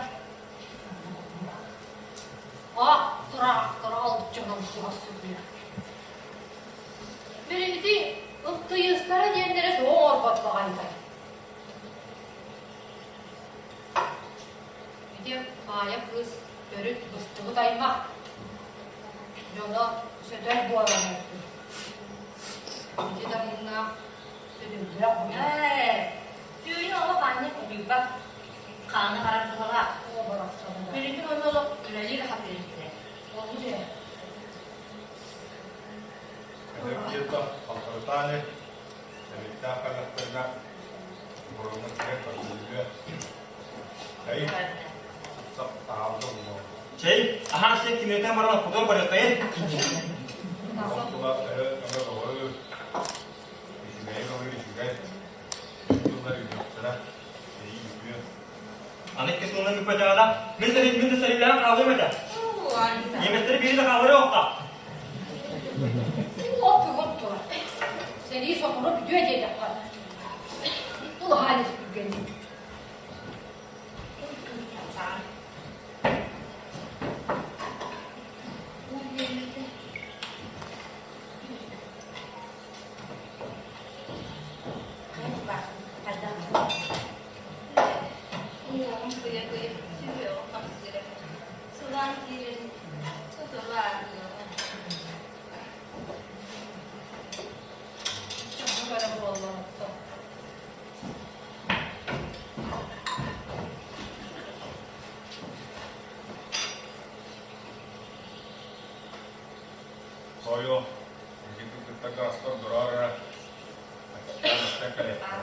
Ах, тыраахтара алдьанан туһа сылдьар. Билигин ылтыйыстара диэннэрэ тоҕо оҥорбот баҕайытай? Ити Маайа кыыс төрүт быстыбыт аймах. Дьоно сөтөл буолан өлбүт. Ити да муҥнаах сөтөллөөх Ээ, түүнү олох аанньа утуйбат, хааны барар быһалаах. Оо, барахсаны. Билигин онно олох үлэлиир хатыыр этилэр. Ону дьэ. Эдэр диэт халтарытааны Эбиттээх кэллэхтэринэ боруоҥҥа киирэн көрдөрүүгэ чэй сап таһаарда булуо. Чэй, аһаан сиэн кимиэтэн баран оппутугар барыахтайын. Ол тула өһө өҥө көҕөрүү, үчүгэйи көҕүү үчүгэй, тыллар үүнүөхтэрэ, эйии үтүө. Аны икки сылынан бүппэтэҕинэ, мин сэрии мин да сэриилээн хаалыам этэ. Немецтэри биири да хаалларыа охта. Уот турар. Сэрии сотору бүтүө диэтэххэ, улахан испүггэнии. Уҥуоҕум кыйа-кыйа сүһүөҕүм хамсыыра. Сылаан киирэрин сотору ааһыаҕа. Чахчы эрэ буолла оттон. Сойо, ити кытта гаастар дураар эрэ. Аттан кэлэттэр.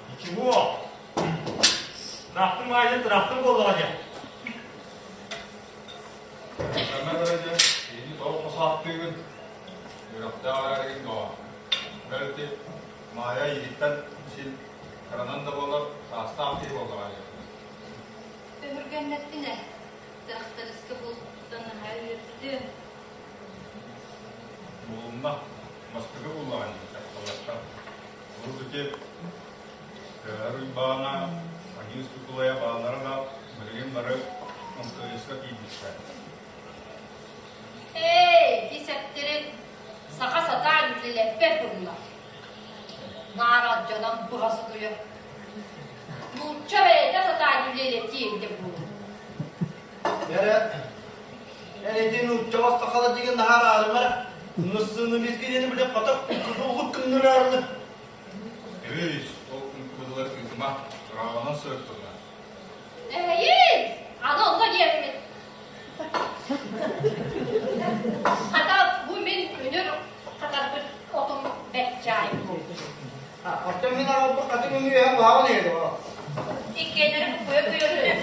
Ничего. Тыраахтың маайын тыраахтың буоллаҕа дьэ. Манна дьэ, киһини тоҕо хосааттыыгын? Үөрэхтээх эрэригин доҕо. Бэл ити Маайа иһиттэн син кыранан да буоллар саастаах киһи буоллаҕа дии. Өһүргэммэппин ээ, тырахтарыска буолбуттан наһаа үөрдүм. Булунна, бастакы буллаҕа дии дьахталлартан. Урут ити Көһөр Уйбаана, Аньыыс Кукулайа бааллара да билигин бары. МТС-ка киирбиттэр. Эй, ити сэптэрин саха сатаан үлэлэппэт буолла. Наар алдьанан быһа сытыйар. Нуучча бэйэтэ сатаан үлэлэтиэ эбитэ буолуо. Эрэ, эн ити нууччаҕа сахала деген наһаа араарыма. Ныссыыны бискиниэни билэ хата улук кынныраарны. Эбис, ол кыллар ыытыма, ырааҕынан сырыттылар. Эһэйин! Аны онно диэммин. Хата бу мин үнүр хатарбыт отум бэрт чаай буолбут. Оттон мин аҕалбыт хатыҥ үҥүөһэ куһаҕан эбит оҕо. Иккиэннэри буккуйа күйөрүнэ.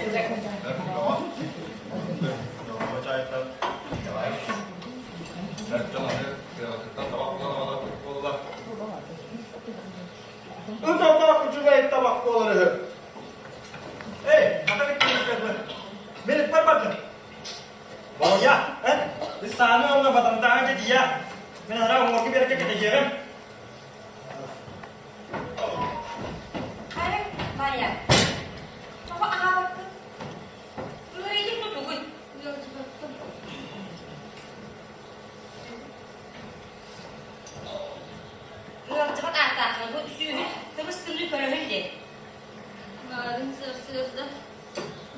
Ыталлаах үчүгэй табах буолар үһү. Эй, хата бүттүбүт Мен ыппар бардым. Балыйа, эн, сааны онно батантааҕа дьэ Мен ара оҥоргу биэргэ кэтэһиэҕим. Хайа, Майя, тоҕо аһаабаккын? Ыарыйдык тутугуй? Ыалдьыбаппын. Ыалдьыбат ааттааххын бу сүүһүн тыбыс-тымныы көрөһүн диэн. Баарын сарсыарда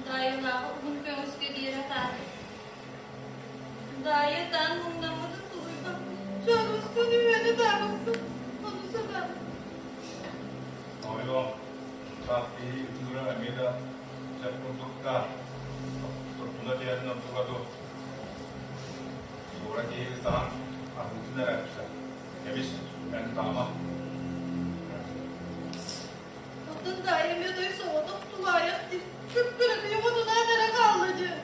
Даайалааҕы уһун көҥүскэ диэри атаардым. Даайа ытаан муҥнаммытын тулуйбаппын. Чоруспун үһүөн ытаабыппын. Ону санаан. Ойо, таах киһи ытыыра эмиэ да сөп курдуктаах. Туртуна түһэрин ордуга дуо? Суора киһи ытаан аһыытын эрэ эпсэ. Кэбис, эн ытаама. Оттон Даайа эмиэ соҕотох тулаайах дии. Кып-кыракый оҕотунаан эрэ хаалла дии.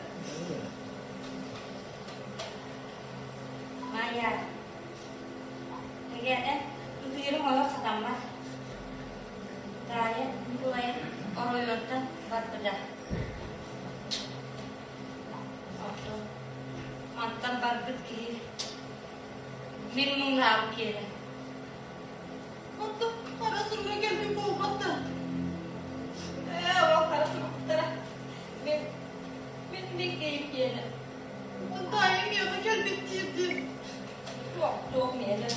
Майя, эгэ ытыырым олох сатаммат. Таайа Ньукулайын оройуонтан барбыта. Оттон мантан барбыт киһи мин муҥнаабыт киэнэ. Оттон хара суруга кэлбит буолбат да. Ээ, ол хара суруктара мин мин мин киһим киэнэ. Оттон таайым миэхэ кэлбит диир дии. Суох, суох миэнэ.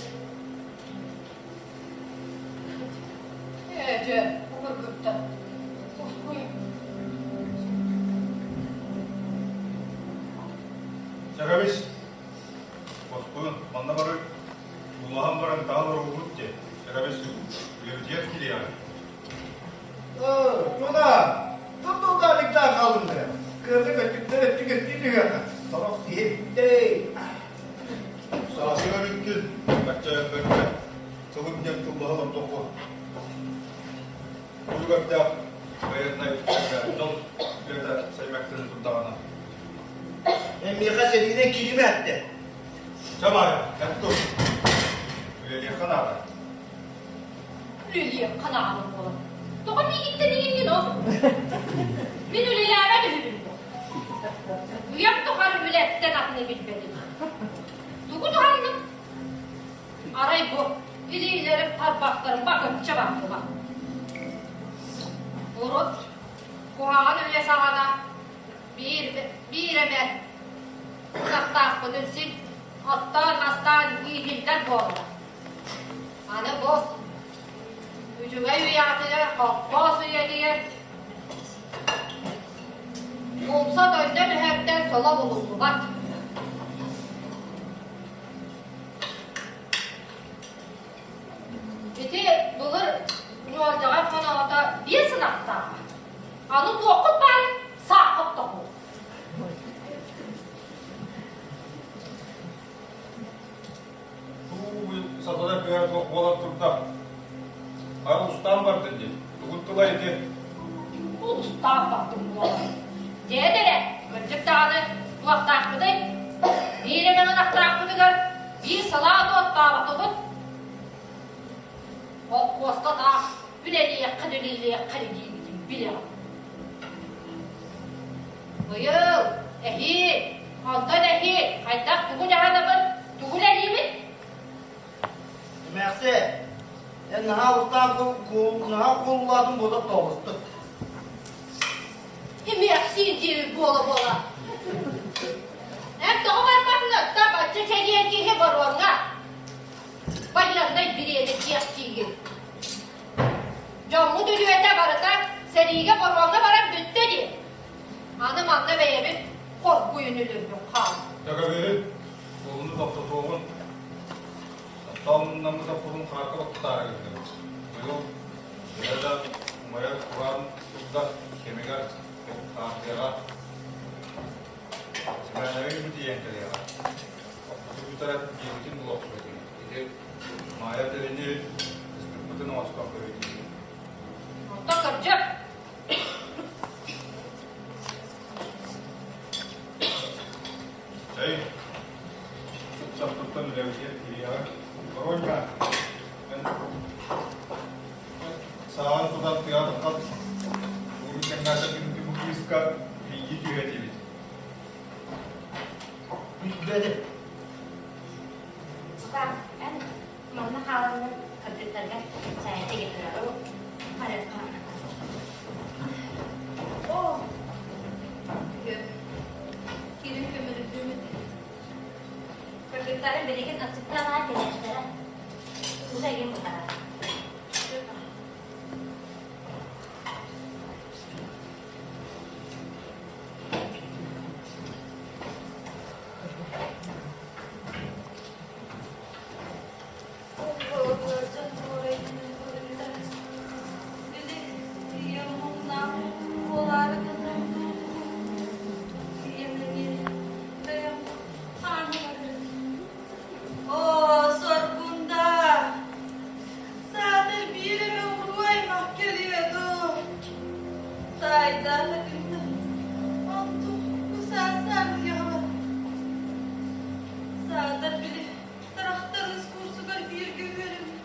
Ээ, дьэ, бу кыргыттар. Успуй. Чагабис, Боспуун, манна бары улахан баран таал оруобут дии. Чагабис, үлэбитигэр киириэҕиҥ. Туна, тут-тутаалыктаах хаалыннара. Кыырды көттүктэр өттүк өттүү түһүөххэ. Сорох киһи Саасыга бүттүн, бачча тылым диэн тыллаһан ордоххо. Улугардаах байыаннай дьон үлэтэ саймактарын турдаҕына. Миэхэ сэриинэн кииримэ эттэ. Чэ Маайа, эн тур. Үлэлиэххэ наада. Үлэлиэххэ наада буолан. Тоҕо миигиттэн иҥиннин ол? Мин үлэлээбэт үһүбүн дуо? Үйэм тухары үлэттэн атыны билбэтим. Тугу туһанным? Арай бу илиилэрим тарбахтарым бакычча бардылар. Урут куһаҕан үлэ саҕана биир, биир эмэ утахтаахпытын син оттоон-мастаан иитиллэр буолла. Аны бу үчүгэй үйэҕитигэр холкуос үйэтигэр умса төннө түһэртэн соло булуллубат. Ити былыр Ньуолдьаҕар хоноһото биэс ынахтааҕа. Аны туоххут баар сааххыт тоһуу. Туу сатана кыһа туох буолан турда. Ай устаан бардын дии. Тугун тыла ити? Устаан бардым буолан. Дьэ эрэ, кырдьык даҕаны туохтаахпытый? Биир эмэ ынахтаахпытыгар биир салаа туоттаабатыбыт. Холкуоска таах үлэлиэххин үлэлиэххин диибитин билэҕин. Быйыл эһиил, онтон эһиил хайдах тугу дьаһанабын, тугу үлэлиибин? Эмээхсиэ, эн наһаа устаан наһаа куолулаатын буола тоҕустук. Эмээхсиин диэбит буола-буола. Эн тоҕо барбатыҥ оттон бачча чэгиэн киһи боруоҥҥа? Байыаннай бириэмэ диэхтиигин. Дьоммут үлүөтэ барыта сэриигэ боруоҥҥа баран бүттэ дии. Аны манна бэйэбит хоргуйун өлөрбүт хаалла. Төкөбүһүн, суолуну тохтотуоҕун, Таптаал муннаммыт хаарга баттатаары гынныбыт. Быйыл төһө да умайар кураан турда кэмигэр хаартыйаҕа Сэмэнэбин бу тиийэн кэлиэҕэ. Оппутун бүтэрэн дьиэбитин була охсуо этибит. Ити Маайа тэрини кыстыкпытын оҥостон көрүтүүбүт. Онтон кырдьык Чэй, сып-саппыттан үлэбитигэр киириэҕэ. Боруонньа, эн сааҕын тутан тыаҕа таххан уурун кэмнээтэ бу кыыска тиийдии түһэ диибит. Билбэтим. Лука, эн манна хааланнар кыргыттарга чаайда геттерару харыхха. Оо, кирин көмөлөһүөм этэ. Кыргыттары билигин аччыктаан кэлиэхтэрэ. Уута игин бутара. Оо, соргунда! Саатар биир эмэ уруу аймах кэлиэ дуу? Таайдаах этим Онтум бу саас аармыйаҕа Саатар били тарахтарыс курсугар бииргэ үөрэммит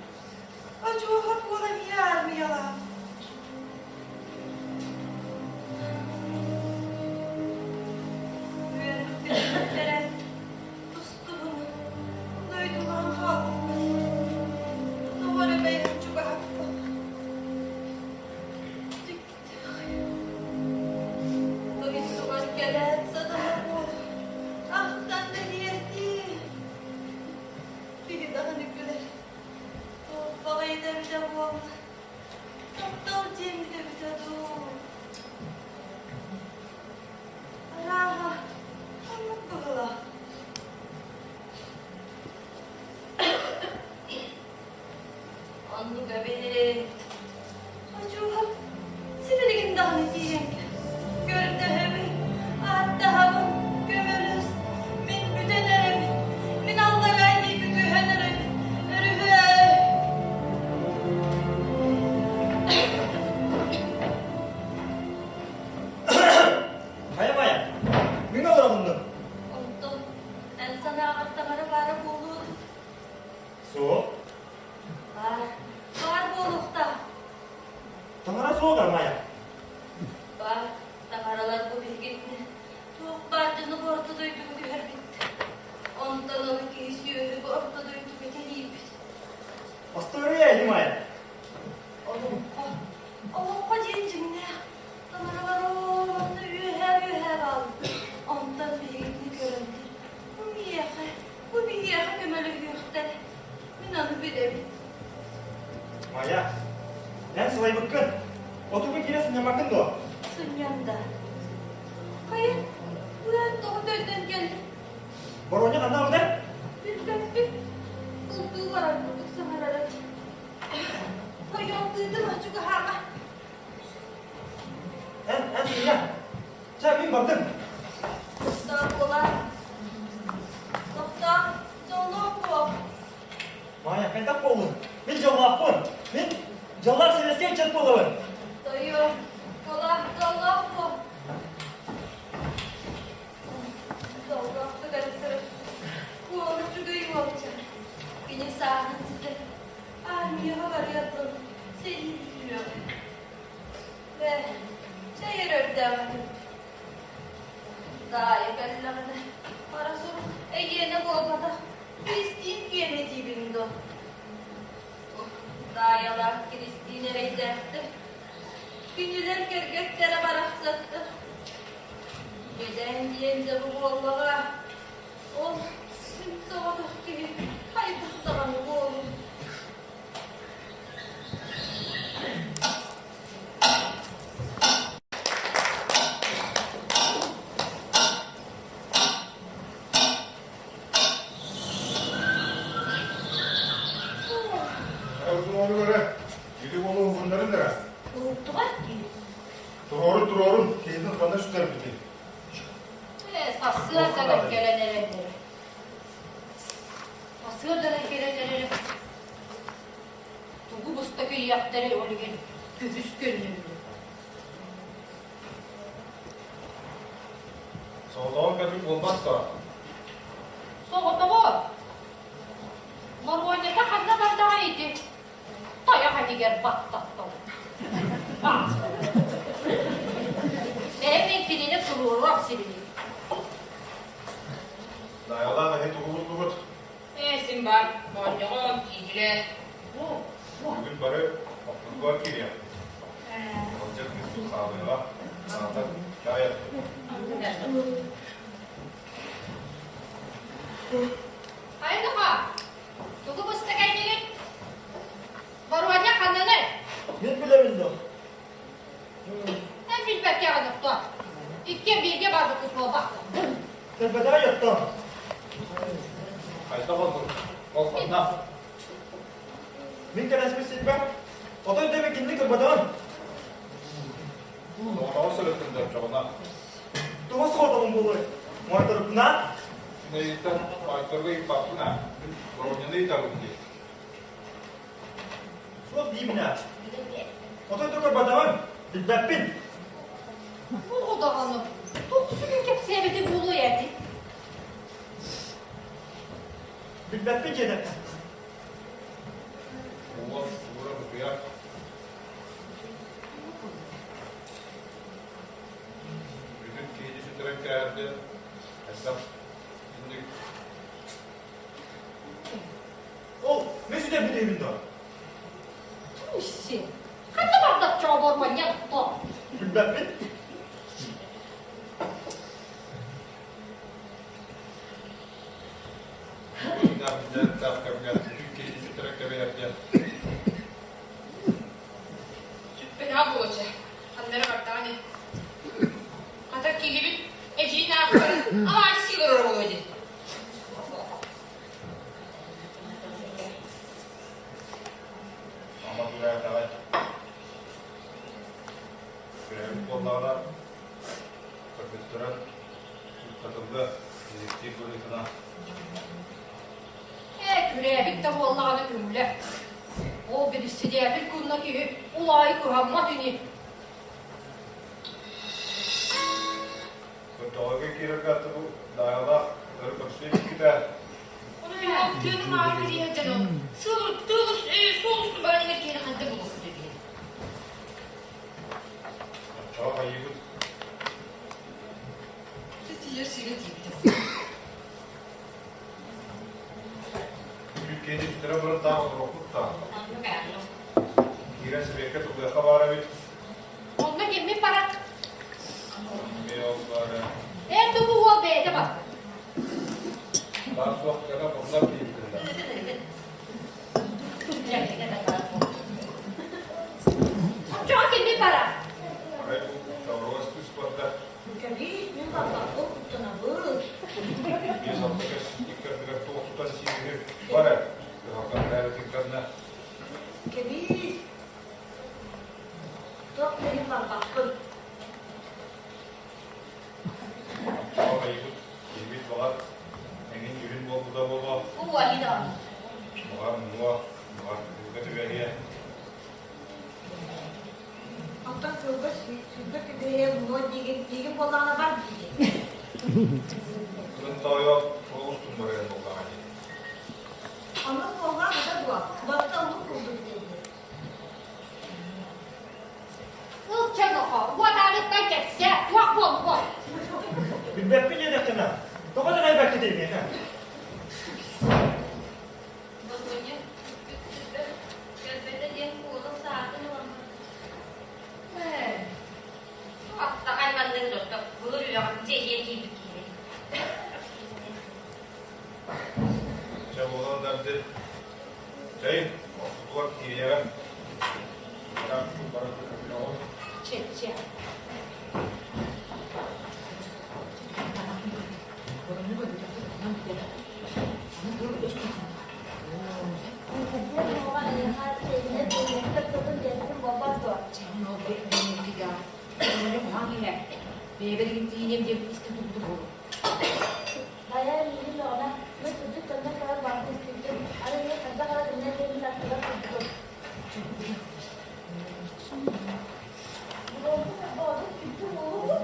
Одьуоһа буола эмиэ аармыйалаах. Үөрэхпитин бүтэрэн тустубун дойдулаан хаалбыппыт. Тоҕо эрэ бэйэм чугаһаппын. Дойдугар кэлээт сатана буол, ахтан да тиэрдии. Киһи даҕаны күлэр. Туох баҕайыта эбитэ буолла, таптал диэммит эбитэ дуу. Арааһа, оннук быһыылаах. Оннук эбит. Хочууһап, сибилигин даҕаны тиийэн кэл. Көрдөһөбүн, ааттаһабын, көмөлөс. Мин бүтэн эрэбин. Мин аллараа диэки түһэн эрэбин. Өрүһүөй. Хайа Майа, мин олороммун. Онтон эн санааҕар таҥара баара буолуо дуу? Суох. Баар, баар буолуохтаах. Таҥара суоҕа, Майа. Баар, таҥаралар бу биһигитини туох баар дьону бу орто дойдуга түһэрбиттэр. Онтон ону киһи сүөһү бу орто дойдуга кэлиибит. Остуоруйа ини, Майа. Олоҥхо, олоҥхо диэн дьиҥнээх таҥаралар онно үөһээ-үөһээ бааллар. Онтон биһигитини көрөннөр, бу миэхэ Бу биһиэхэ көмөлөһүөхтэр. Мин ону билэбин. Майа, эн сылайбыккын. Отууга киирэ сынньаммаккын дуо? Сынньан да. Хайа, быан тоҕо төннөн кэллиҥ? Боруонньа ханна барда? Билбэппин. Бултуу барар курдук саҥарара. Тойон тыытыма чугаһаама. Эн, эн сынньа. Чэ, мин бардым. Тохтоо буолаар. Тохтоо, дьоллоох буол. Маайа, хайдах буоллун? Мин дьоллоохпун. Мин дьоллоох сэбиэскэй ыччат буолабын. Тойон, буолаар, дьоллоох буол. Дьоллоохтук эрэ сырыт. Уол үчүгэй уолча. Кини сааһын ситэн, армияҕа барыар дылы сэрии бүтүөҕэ. Ээ, чэй эрэ өрдөөх этим. Даайа кэллэҕинэ, хара сурук эйиэнэ буолбатах, Киристиин киэнэ диибин дуо? Даайалаах Киристиин эрэйдээхтэр. Кинилэр кэргэттэрэ барахсаттар. Иэдээн диэн дьэ бу буоллаҕа. Ол син соҕотох киһи хайдах даҕаны буолуй? Туруору көрө, ити уолу уһуннарын эрэ. Уһуктуга киһи. Туруорун, туруорун, киһитин ханна сүтэрбитий? Ээ, сарсыарданан кэлэн эрэллэр. Сарсыарданан кэлэн эрэр. Тугу буста кыйыахтары ол иһин күһүс көннүллү. Соҕотоҕун кэлбит буолбат дуо? Соҕотоҕо? Моруонньата ханна бардаҕай ити? Тайах этигэр баттаттым. Бэйэм мин кинини туруоруох сибилий. Даайалаах эһи тугу буллугут? Ээ, син бар, моонньоҕон, кииһилэ. Бүгүн бары оппутугар киириэх. Алдьар кыыспыт хаалыаҕа. Саатар чаай аттым. Айдыха, тугу буста кэллигит? Боруонньа ханнаный? Мин билэбин дуо? Эн билбэккэҕин охто. Иккиэн бииргэ барбыккыт буолбат. Кэлбэтэҕэ йоттон. Хайдах олордуҥ? Ол ханна? Мин кэлэспит сирбэр отой да кинини көрбөтөҕүм. Соҕотоҕо сырыттым да оччоҕуна. Тугу соҕотоҕум буолуой? Моойторукпуна? Мин ыйыттан моойторугу ыйыппаппын аа. Мин Воронины ыйытабын дии. Суох диибин аа. Отой да көрбөтөҕүм. Билбэппин. Оҕо даҕаны туох сүгүн кэпсээбитэ буолуой эти? Билбэппин диэтэххэ. Уол уура бытыйар. Бүтүн киһини сүтэрэн кээрдэ, элбэх инник Ол, мен сүтэрбит үһүбүн дуо? Туйси, ханна бардак чооборбанньа то? Билбэппин. Сүппэтэҕэ буолуо ханна эрэ бардаҕа ини. Хата киһибит эдьиийин аахпар алаадьы сии олорор буолуо дии. Ама күрээтэҕэй. Күрээбит буоллаҕына көрбүттэрэ Туттатыллыа, дьиктир быһыытынан. Ээ, күрээбит да буоллаҕына көҥүлэ. Ол бириссидээтэл кунна киһи улаайы кыһаммат ини. Көтөҕөгө киирэргэ аттыбы даайалаах өрө көрсүө иккитэ. Ону тыаным аары кириэһэ дьону сыл тыал суол устун баран иһэр киһини ханна булуохпут эбиэ. Оччоҕо хайыыбыт? Тиийэр сиргэ тиийбитим. Күн киэни бүтэрэ баран таах олоруохпут да. Киирэн сэбиэккэ тыллыахха баар эбит. Онно киммит барар? Эмиэ ол баара. Эр тубу уол бэйэтэ барда. Баар суох кэлэ хоннор киирбитин Оччоҕо киммит барар? Арай бу Савроос кыыс барда. Кэбиис, мин барбаппын куттанабын. 5-6 көс иккардыгар туох тутан сиири бар ээ. Кыһалҕан бэйэбитин кэннэ. Кэбиис. Туох да иһин барбаппын. Оччоҕо хайыыбыт, киһибит баҕар эҥин дьүһүн буолбута буолуо. Уу, Алина. Баҕар муҥуо, баҕар кыылга түбэһиэ. Оттон сылга сүүрбэ түбэһиэ муҥуо диигин, диигин буоллаҕына бар диигин. Тын тоойо суол устун барыан буоллаҕа дии. Онно суоллаах ыта дуо? Барыта оннук курдук диэбит. Ылча нохо, уотааныттан кэпсээ, туох буолбут? Билбэппин диэтэххинэ, тоҕо итэҕэйбэккитий миэхэ? Боруонньа сүппүт кэлбэтэ диэн куолас саатын ылан Аттаҕай маннык дьонтон былыр үөҕүм дьиэ. Чэй, ортотугар киириэҕиҥ. Баран көмөлөҕүн. Чэ, чэ. Хайа миигин доҕоно, мин сылдьыт төннөн кэлэн баҕатын истибитим, аны мин хайдах эрэ төннөн кэлбит аттыгар турбутум. Буолбут ордоодун күндү буолуо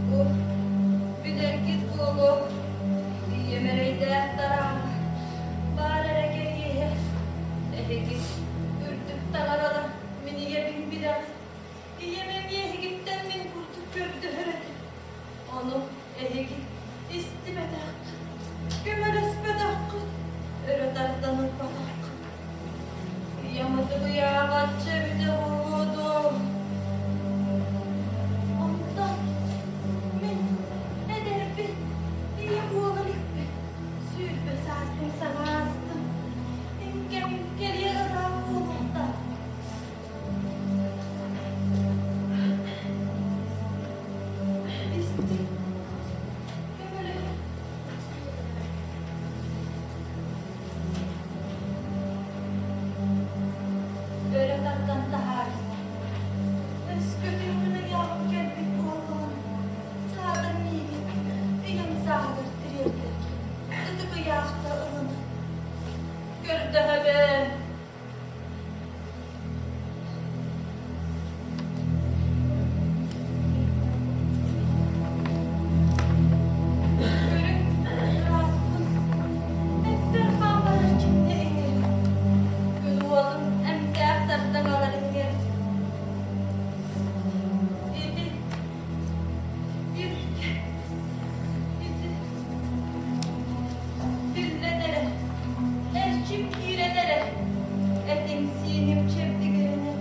Бу билэргит буолуо, ийэм эрэйдээх тараана, баар эрэ кэриэһэ, эһиги үрдүк таҥаралар мин ийэбин билэҕит, ийэм эмиэ эһигиттэн мин курдук көрдөһөр этим, ону эһиги истибэтэххит, көмөлөспөтөххүт, өрө тардан ылбатаххыт. Ийэм ытыгыйааҕаччы эбитэ буолуо дуо? Онтон мин эдэрбин, ийэ буола иликпин, 20 сааспын саҥа аастым, иҥкэм кэлиэ ыраах буолуохтаах. Истиҥ, көмөлөһүҥ. Өрө тардан таһаарыста. Өскөтүн мин ыйааҕым кэлбит буоллаҕына, саатар миигин ийэм сааһыгар тириэрдэр, ытык ыйаахта ылына. Көрдөһөбүн. Көрүҥ, ырааспын, эппэр хаамар эрчимнэ иҥэр, күн уотун эмтээх сардаҥалар иҥэр. Ити, илгэ, ити, биллэн эрэ, эрчим киирэн эрэ, этим-сииним чэбдигиринэн,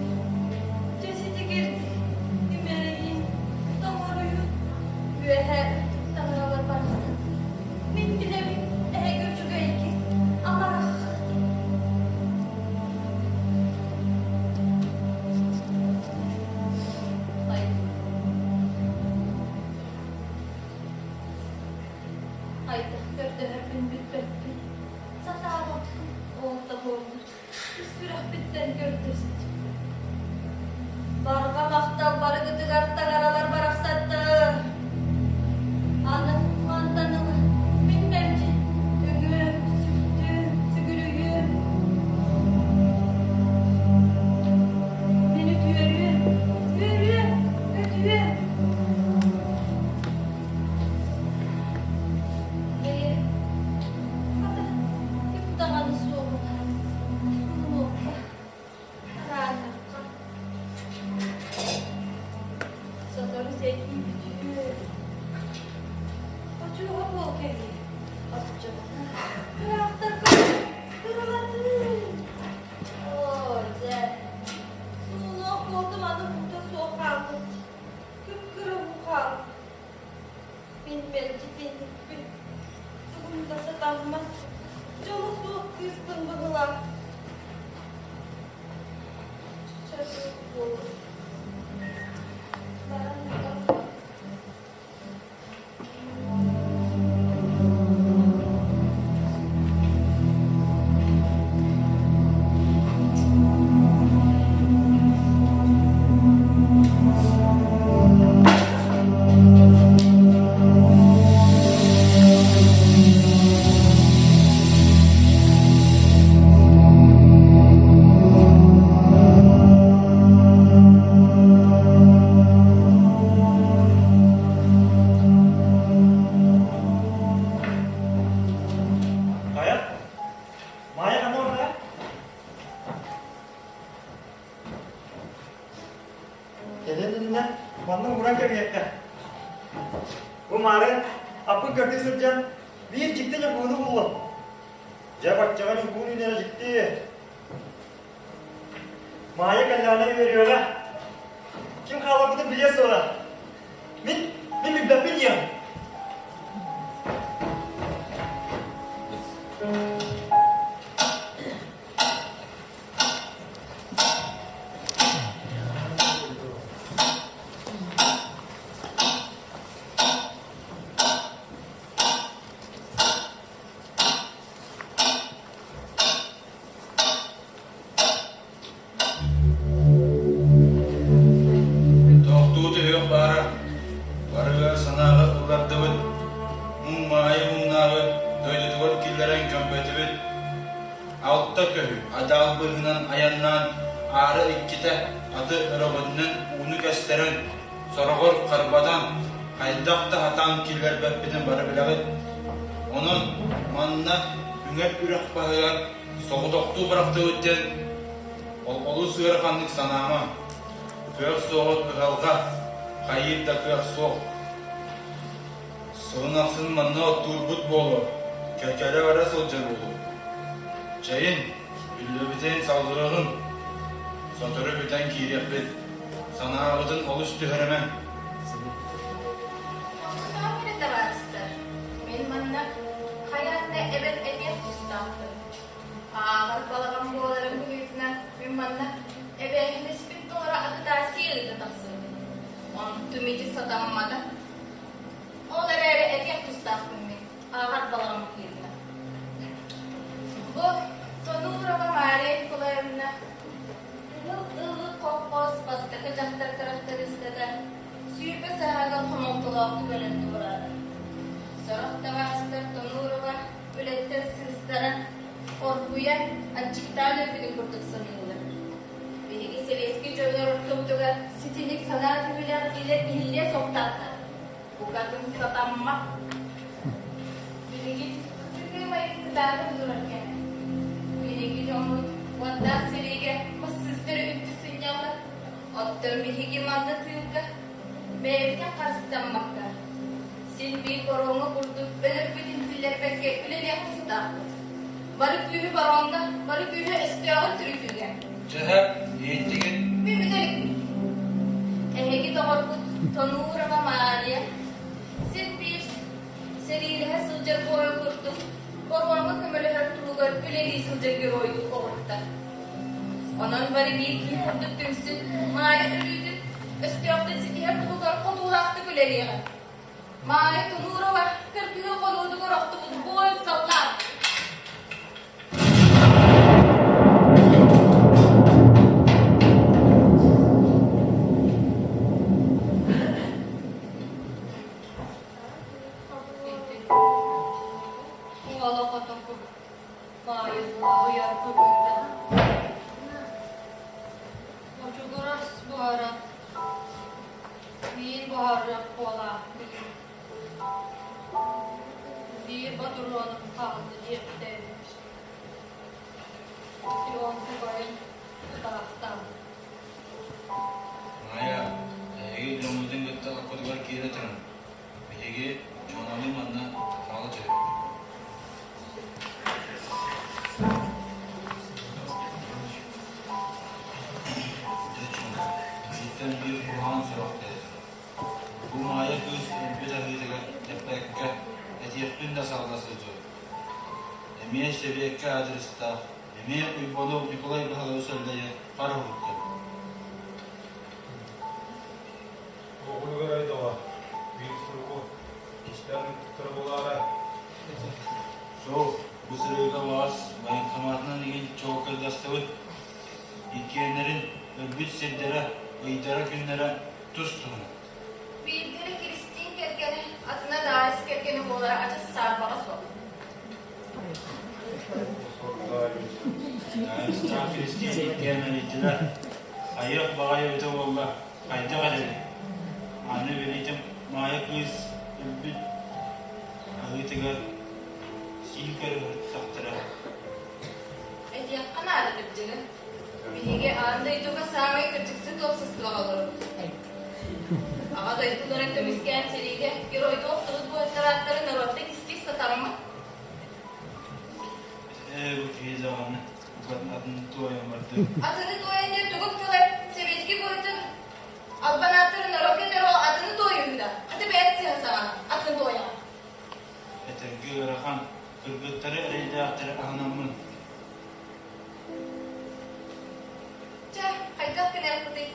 дьэ ситигирдик имэрийин, тоҥоруйун, үөһээ үрдүк таҥаралар барахсан. Мин билэбин эһиги үчүгэйгит, амараххыт. Хайдах көрдөһөрбүн билбэппин, сатаабаппын, ол да буоллар ис сүрэхпиттэн көрдөстүм. Барҕа махтал барыгытыгар таҥаралар барахсаттар. Аны мантан ыла мин мэлдьи үҥүөм, сүктүөм, сүгүрүйүөм. Мин үтүөрүөм, үөрүөм, көтүөм. Бэйэ, хата, ким даҕаны суоҕуна, суунуохха, тарааннахха. Сотору сэрии бүтүө. Хочуоҕа буол кэлиэ. Оччоҕуна ыраахтарга кыралатыы. Оо, дьэ, суунуох буолтум аны уута суох хаалбыт. Кып-кыра уу хаалбыт. Мин мэлдьи тинникпин, тугум да сатаммат, дьоло суох кыыспын быһыылаах. Чачча буолуо. Баран баран. Кэлэн иннинэ манна ууран кэбиһиэххэ. Бу маарын аппын көрдүү сылдьан биир дьикти ньургуһуну буллум. Дьэ баччаҕа ньургуһун үүнэрэ дьикти. Маайа кэллэҕинэ үөрүөҕэ. Ким хааларбытын билиэ суоҕа. Мин, мин билбэппин диэҕим. Тохтуу түһүөх баара, барыга санааҕа ыллардыбыт, муҥ-маайы муҥнааҕы дойдутугар киллэрэн көмпөтүбүт. Алта көһү адаал быыһынан айаннаан аара иккитэ аты өрөҕүннэн ууну кэстэрэн, сороҕор харбатан, хайдах да сатаан киллэрбэппитин бары билэҕит. Онон манна үҥэр үрэх баһыгар соҕотохтуу бырахтыбыт диэн олус ыараханнык санаама. Кыах суоҕа кыһалҕа, хайыыр да кыах суох. Сылын ахсын манна оттуурбут буолуо, кэкэрэ бара сылдьар буолуо. Чэйин, үллэбитин салгыаҕын, сотору бүтэн киириэхпит, санаабытын олус түһэримэҥ. Тохтоон эрэ табаарыстар, мин манна хайаан да эбэн этиэх тустаахпын. Ааҕар балаҕан буоларын быһыытынан мин манна эбээһинэспин толоро агитация ыыта тахсыбытым. Онтум ити сатаммата. Ол эрээри этиэх тустаахпын мин, ааҕар балаҕан быһыытынан. Бу Тонуурова Мария Николаевна Кыһыл Ыллык колхоз бастакы дьахтар тырахтарыыстата 20 сааһыгар хомолтолоохтук өлөн туораата. Сорох табаарыстар Тонуурова үлэттэн сыыстаран, оргуйан, аччыктаан өлбүтүн курдук саныыллар. Биһиги сэбиэскэй дьоннор ортобутугар ситиник санаа түһүүлээх диилэр иһиллиэ суохтаахтар. Букатын сатаммат. Билигин кытыы кытаатан турар кэмэ. Биһиги дьоммут уоттаах сэриигэ массыыстары үнтү сынньаллар. Оттон биһиги манна тыылга бэйэбитин харыстаммакка, син биир боруоҥҥа курдук өлөрбүтүн биллэрбэккэ үлэлиэх тустаахпыт. Бары күүһү бароҥҥа, бары күүһү өстөөҕүн түрүтүүгэ. Дьэһэ, иһиттигит? Мин бүтэ иликпин. Эһиги доҕоргут Тонуурова Мария син биир сэриилэһэ сылдьар буойун курдук боруоҥҥа көмөлөһөр туһугар үлэлии сылдьар геройдуу оҕурта. Онон бары биир киһи курдук түмсүн, Маайа өлүүтүн өстөөхтөн ситиһэр туһугар хотуулаахтык үлэлиэҕэ. Маайа Тумурова кыргыһыы хонуутугар охтубут буойун саллаат. Уола хотоку Маайа аһыйар быһыыта Очугурас буһаран Миин буһарыах буолаах билим. Биир ботуруонум хаалла диэбитэ эбит. Тион тугайын тутаахтаан. Маайа, эһиги дьоҥҥутун кытта оккутугар киирэ турун. Биһиги Чуоналыы манна хаала түһүөхпүт. Дьэ Чуона, биһиттэн биир куһаҕан сурах кэлэр. Бу Маайа кыыс өлбүт аһыытыгар эппэккэ, этиэхпин да салла сылдьабын. Эмиэ сэбиэккэ аадырыстаах, эмиэ Уйбанов Николай Баһылайы сэллэйэн хара уһуктар. Оҕуругар айдаҕа биир суругу кистээн ыыппыттара буолаарай? Суох, бу сырыыга баҕас военкоматынан игин чуолкайдастыбыт. Иккиэннэрин өлбүт сирдэрэ, ыйдара-күннэрэ тус-туһунан. Биирдэрэ Киристиин кэргэнэ, атына Даайыс кэргэнэ буолара адьас саарбаҕа суох. Даайыстаах Киристиин иккиэн эрийдилэр. Хайыах баҕайы эбитэ буолла, хайдах эрэбит? Аны билитим Маайа кыыс өлбүт аһыытыгар сии көрүһүттахтара. Этиэххэ наада кырдьыгы. Биһиги аан дойдуга саамай кырдьыксыт уопсастыбаҕа олоробут. Аҕа дойдуларын көмүскээн сэриигэ геройдуу охтубут буойуттар ааттарын норуоттан кистиир сатаммыт. Ээ, бу киһи даҕаны букатын атын туойан барды. Атыны туойан диэн тугум тылай? Сэбиэскэй буойуттан албан ааттарын норуокка этэр ол атыны туойуһу да. Хата бэйэт сыһа саҕана атын туойаҕын. Этэргэ ыарахан, кыргыттары эрэйдээхтэри аһынаммын. Чэ, хайдах гыныахпытый?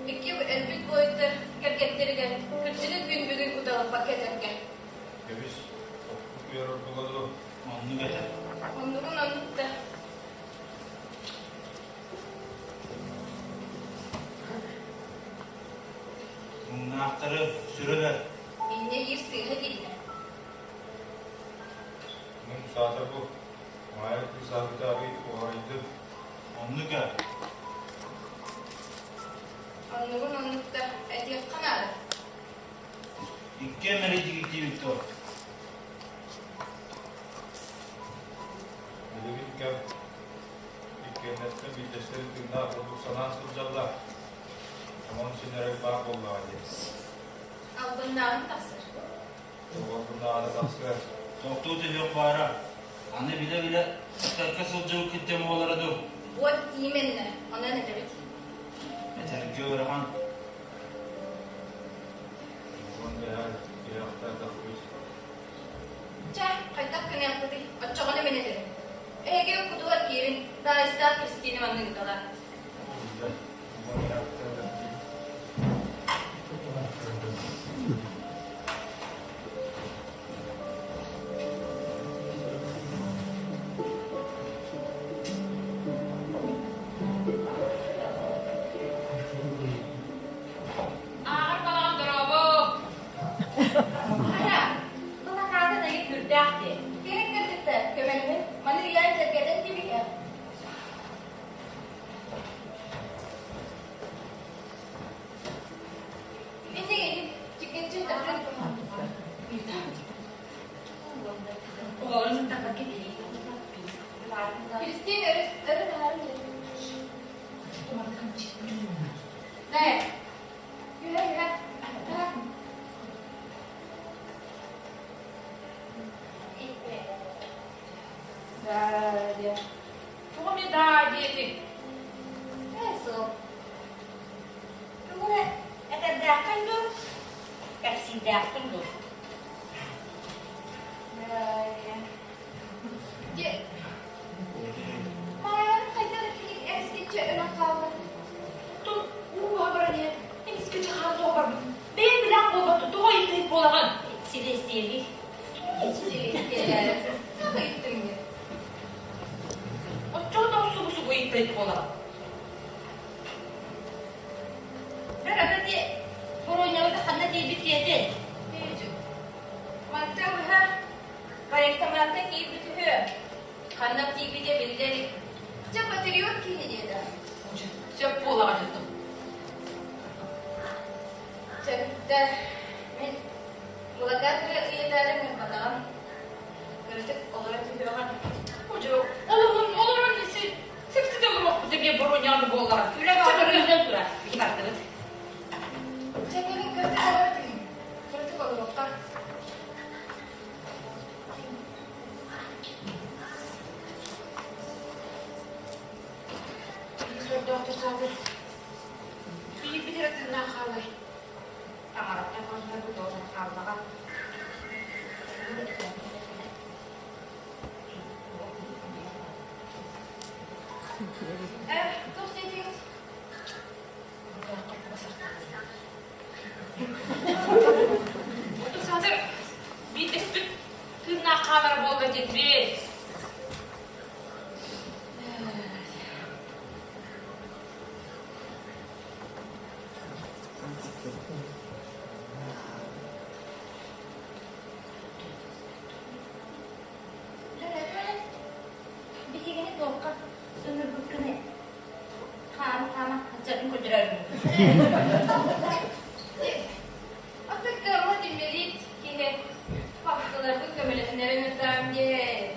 Икки өлбүт буойуттар кэргэттэригэр кырдьыгы күн бүгүн уталыппакка этэргэ. Кэбис, оппут үөр ордуга дуо? Оннук этэ. Оннугун оннук да. Муҥнаахтары сүрүлэр. Инньэ иир сыыһа дииллэр. Мун саата бу. Маайа кыыс аһыыта арый уҕарыйдым. Оннук ээ. Оннугун оннук да этиэххэ наада. Иккиэн эрэйдигит дуо? Билигин кэм иккиэннэттэн биирдэстэрин тыыннаах курдук санаан сылдьаллар. Онон син эрэл баар буоллаҕа дии. Албыннааҕын тахсар. Албыннааҕына тахсыа. Тохтуу түһүөх баара. Аны билэ-билэ ыккарка сылдьыбыккыт диэн буолара дуу? Вот именно, онон этэбит. Этэргэ ыарахан. Уон бэһэр тиһэхтээтэхпит. Чэ, хайдах гыныахпытый? Оччоҕуна мин этэбин. Эһиги кутугар киирин, Даайыстаах Кристина манна ыыталаа. Ааҕар балаҕан дорообо! Ара, былакаатын ыйы күрдээх дии. Киһи кыргыттар, көмөлөһүн, маны ыйаан сэргэтэн кибиһэ. Инник чиккинчи тахсан Оҕолорун сыттарбакка биэрии. Кристина өрө өрө таһааран Дайа, Түһэ түһэ. Да, диэ. Тугу эмиэ даа диэтиҥ? Ээ, суох. Тугу эрэ этэрдээххин дуу, кэпсиирдээххин дуу? Дьэ, Маайа хайдах итинник эмискэччи өлөн хаалла? Оттон ууга баран иһэн эмискэччи хаан тоҕо барбыт? Бэйэҥ билэҕин буолбат тоҕо ыйытыһык буолаҕын? Силиэстийэлиир. Силиэстийэлээри. Туох ыйыттыҥ диэн? Оччоҕо тоҕо субу-субу ыйыттыһык буолаҕын? Бэр ата дии, Боруонньабыта ханна тиийбит диэтин? Мантан быһа военкоматка киирбит үһү. Ханна тиийбитэ биллэ илик. Дьэ, патриот киһи диэтэ. Сөп буолаҕын дьонум. Чэ, мин былакаатыгар ыйытаары ыҥырбатаҕым. Кырдьык олоро түһүөҕүм. Удьу, олорон, олорон isi сипсите олоруохпут эмиэ боруонньаҕын буоллаҕа. Үлэ бөҕө күнүнэн турар. Биһи бардыбыт. Чэ, кэлин кырдьык олоро түһүҥ. Кырдьык олоруохха. Биир сордоохтор саатар. Биирбит эрэ тыыннаах хаалар. Таҥараттан көрсөрбүт тоҕо хааллаҕа. Э, туох диэтигит? Саатар биирдэспит тыыннаах хаалара буолла диэтибит. Биһигини туохха ыҥырбыккыный? Хаама-хаама, аччатын көрдөрөөрү. Аты кыаммат инбэлиит киһи балтыларбын көмөлөһүннэрэн ырдаам диэн.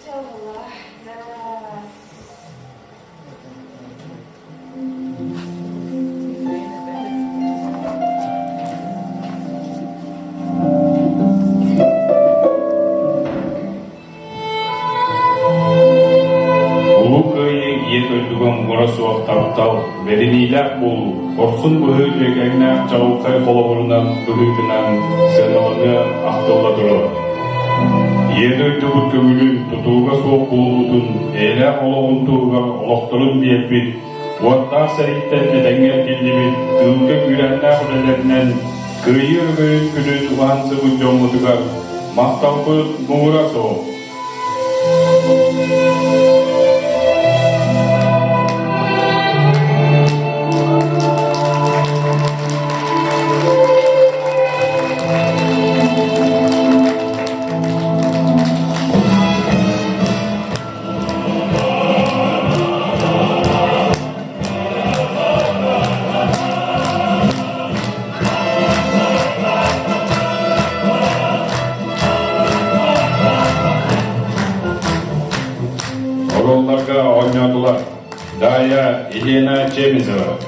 Чэ буолла. бэриниилээх буолуу, хорсун быһыы үөгэҥнээх чаҕылхай холобурунан быһыытынан сыаналаныа ахтылла турар. Ийэ дойдубут көҥүлүн, тутулуга суох буолуутун, эйэлээх олоҕун туһугар олохторун биэрбит, уоттаах сэрииттэн этэҥҥэ эргиллибит тыылга күүрээннээх үлэлэринэн Кыайыы өрөгөйүн күнүн уһансыбыт дьоммутугар махталбыт муҥура суох. Оруолларга оонньоотулар Дая Елена Чемезова,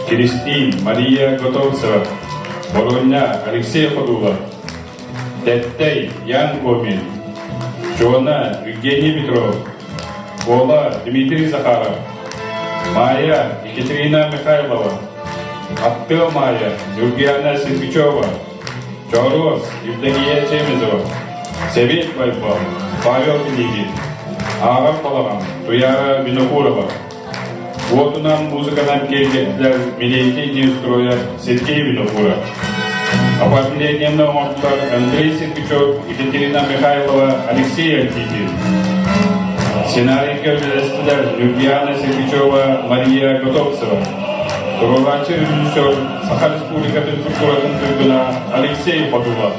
Кристин Мария Готовцева, Боруонньа Алексей Ходулов, Тэттэй Ян Гомин, Чуона Евгений Петров, Кола Дмитрий Захаров, Майя Екатерина Михайлова, Аттыа Майя Юргиана Сергучева, Чооруос Евдокия Чемезова, Сэбиэт Байбал Павел Пинигин, Ааҕар Балаҕан Туяра Винокурова, Уотунан музыканан киэргэттилэр Милейкий Неустроя Сергей Винокуров. Оформлениены оҥордулар Андрей Сергучев, Екатерина Михайлова, Алексей Антипин. Сценарийга үлэлэстилэр Любьяна Сергучева, Мария Готовцева. Туруорааччы режиссер Саха Республикатын культуратын туйгуна Алексей Ходулов.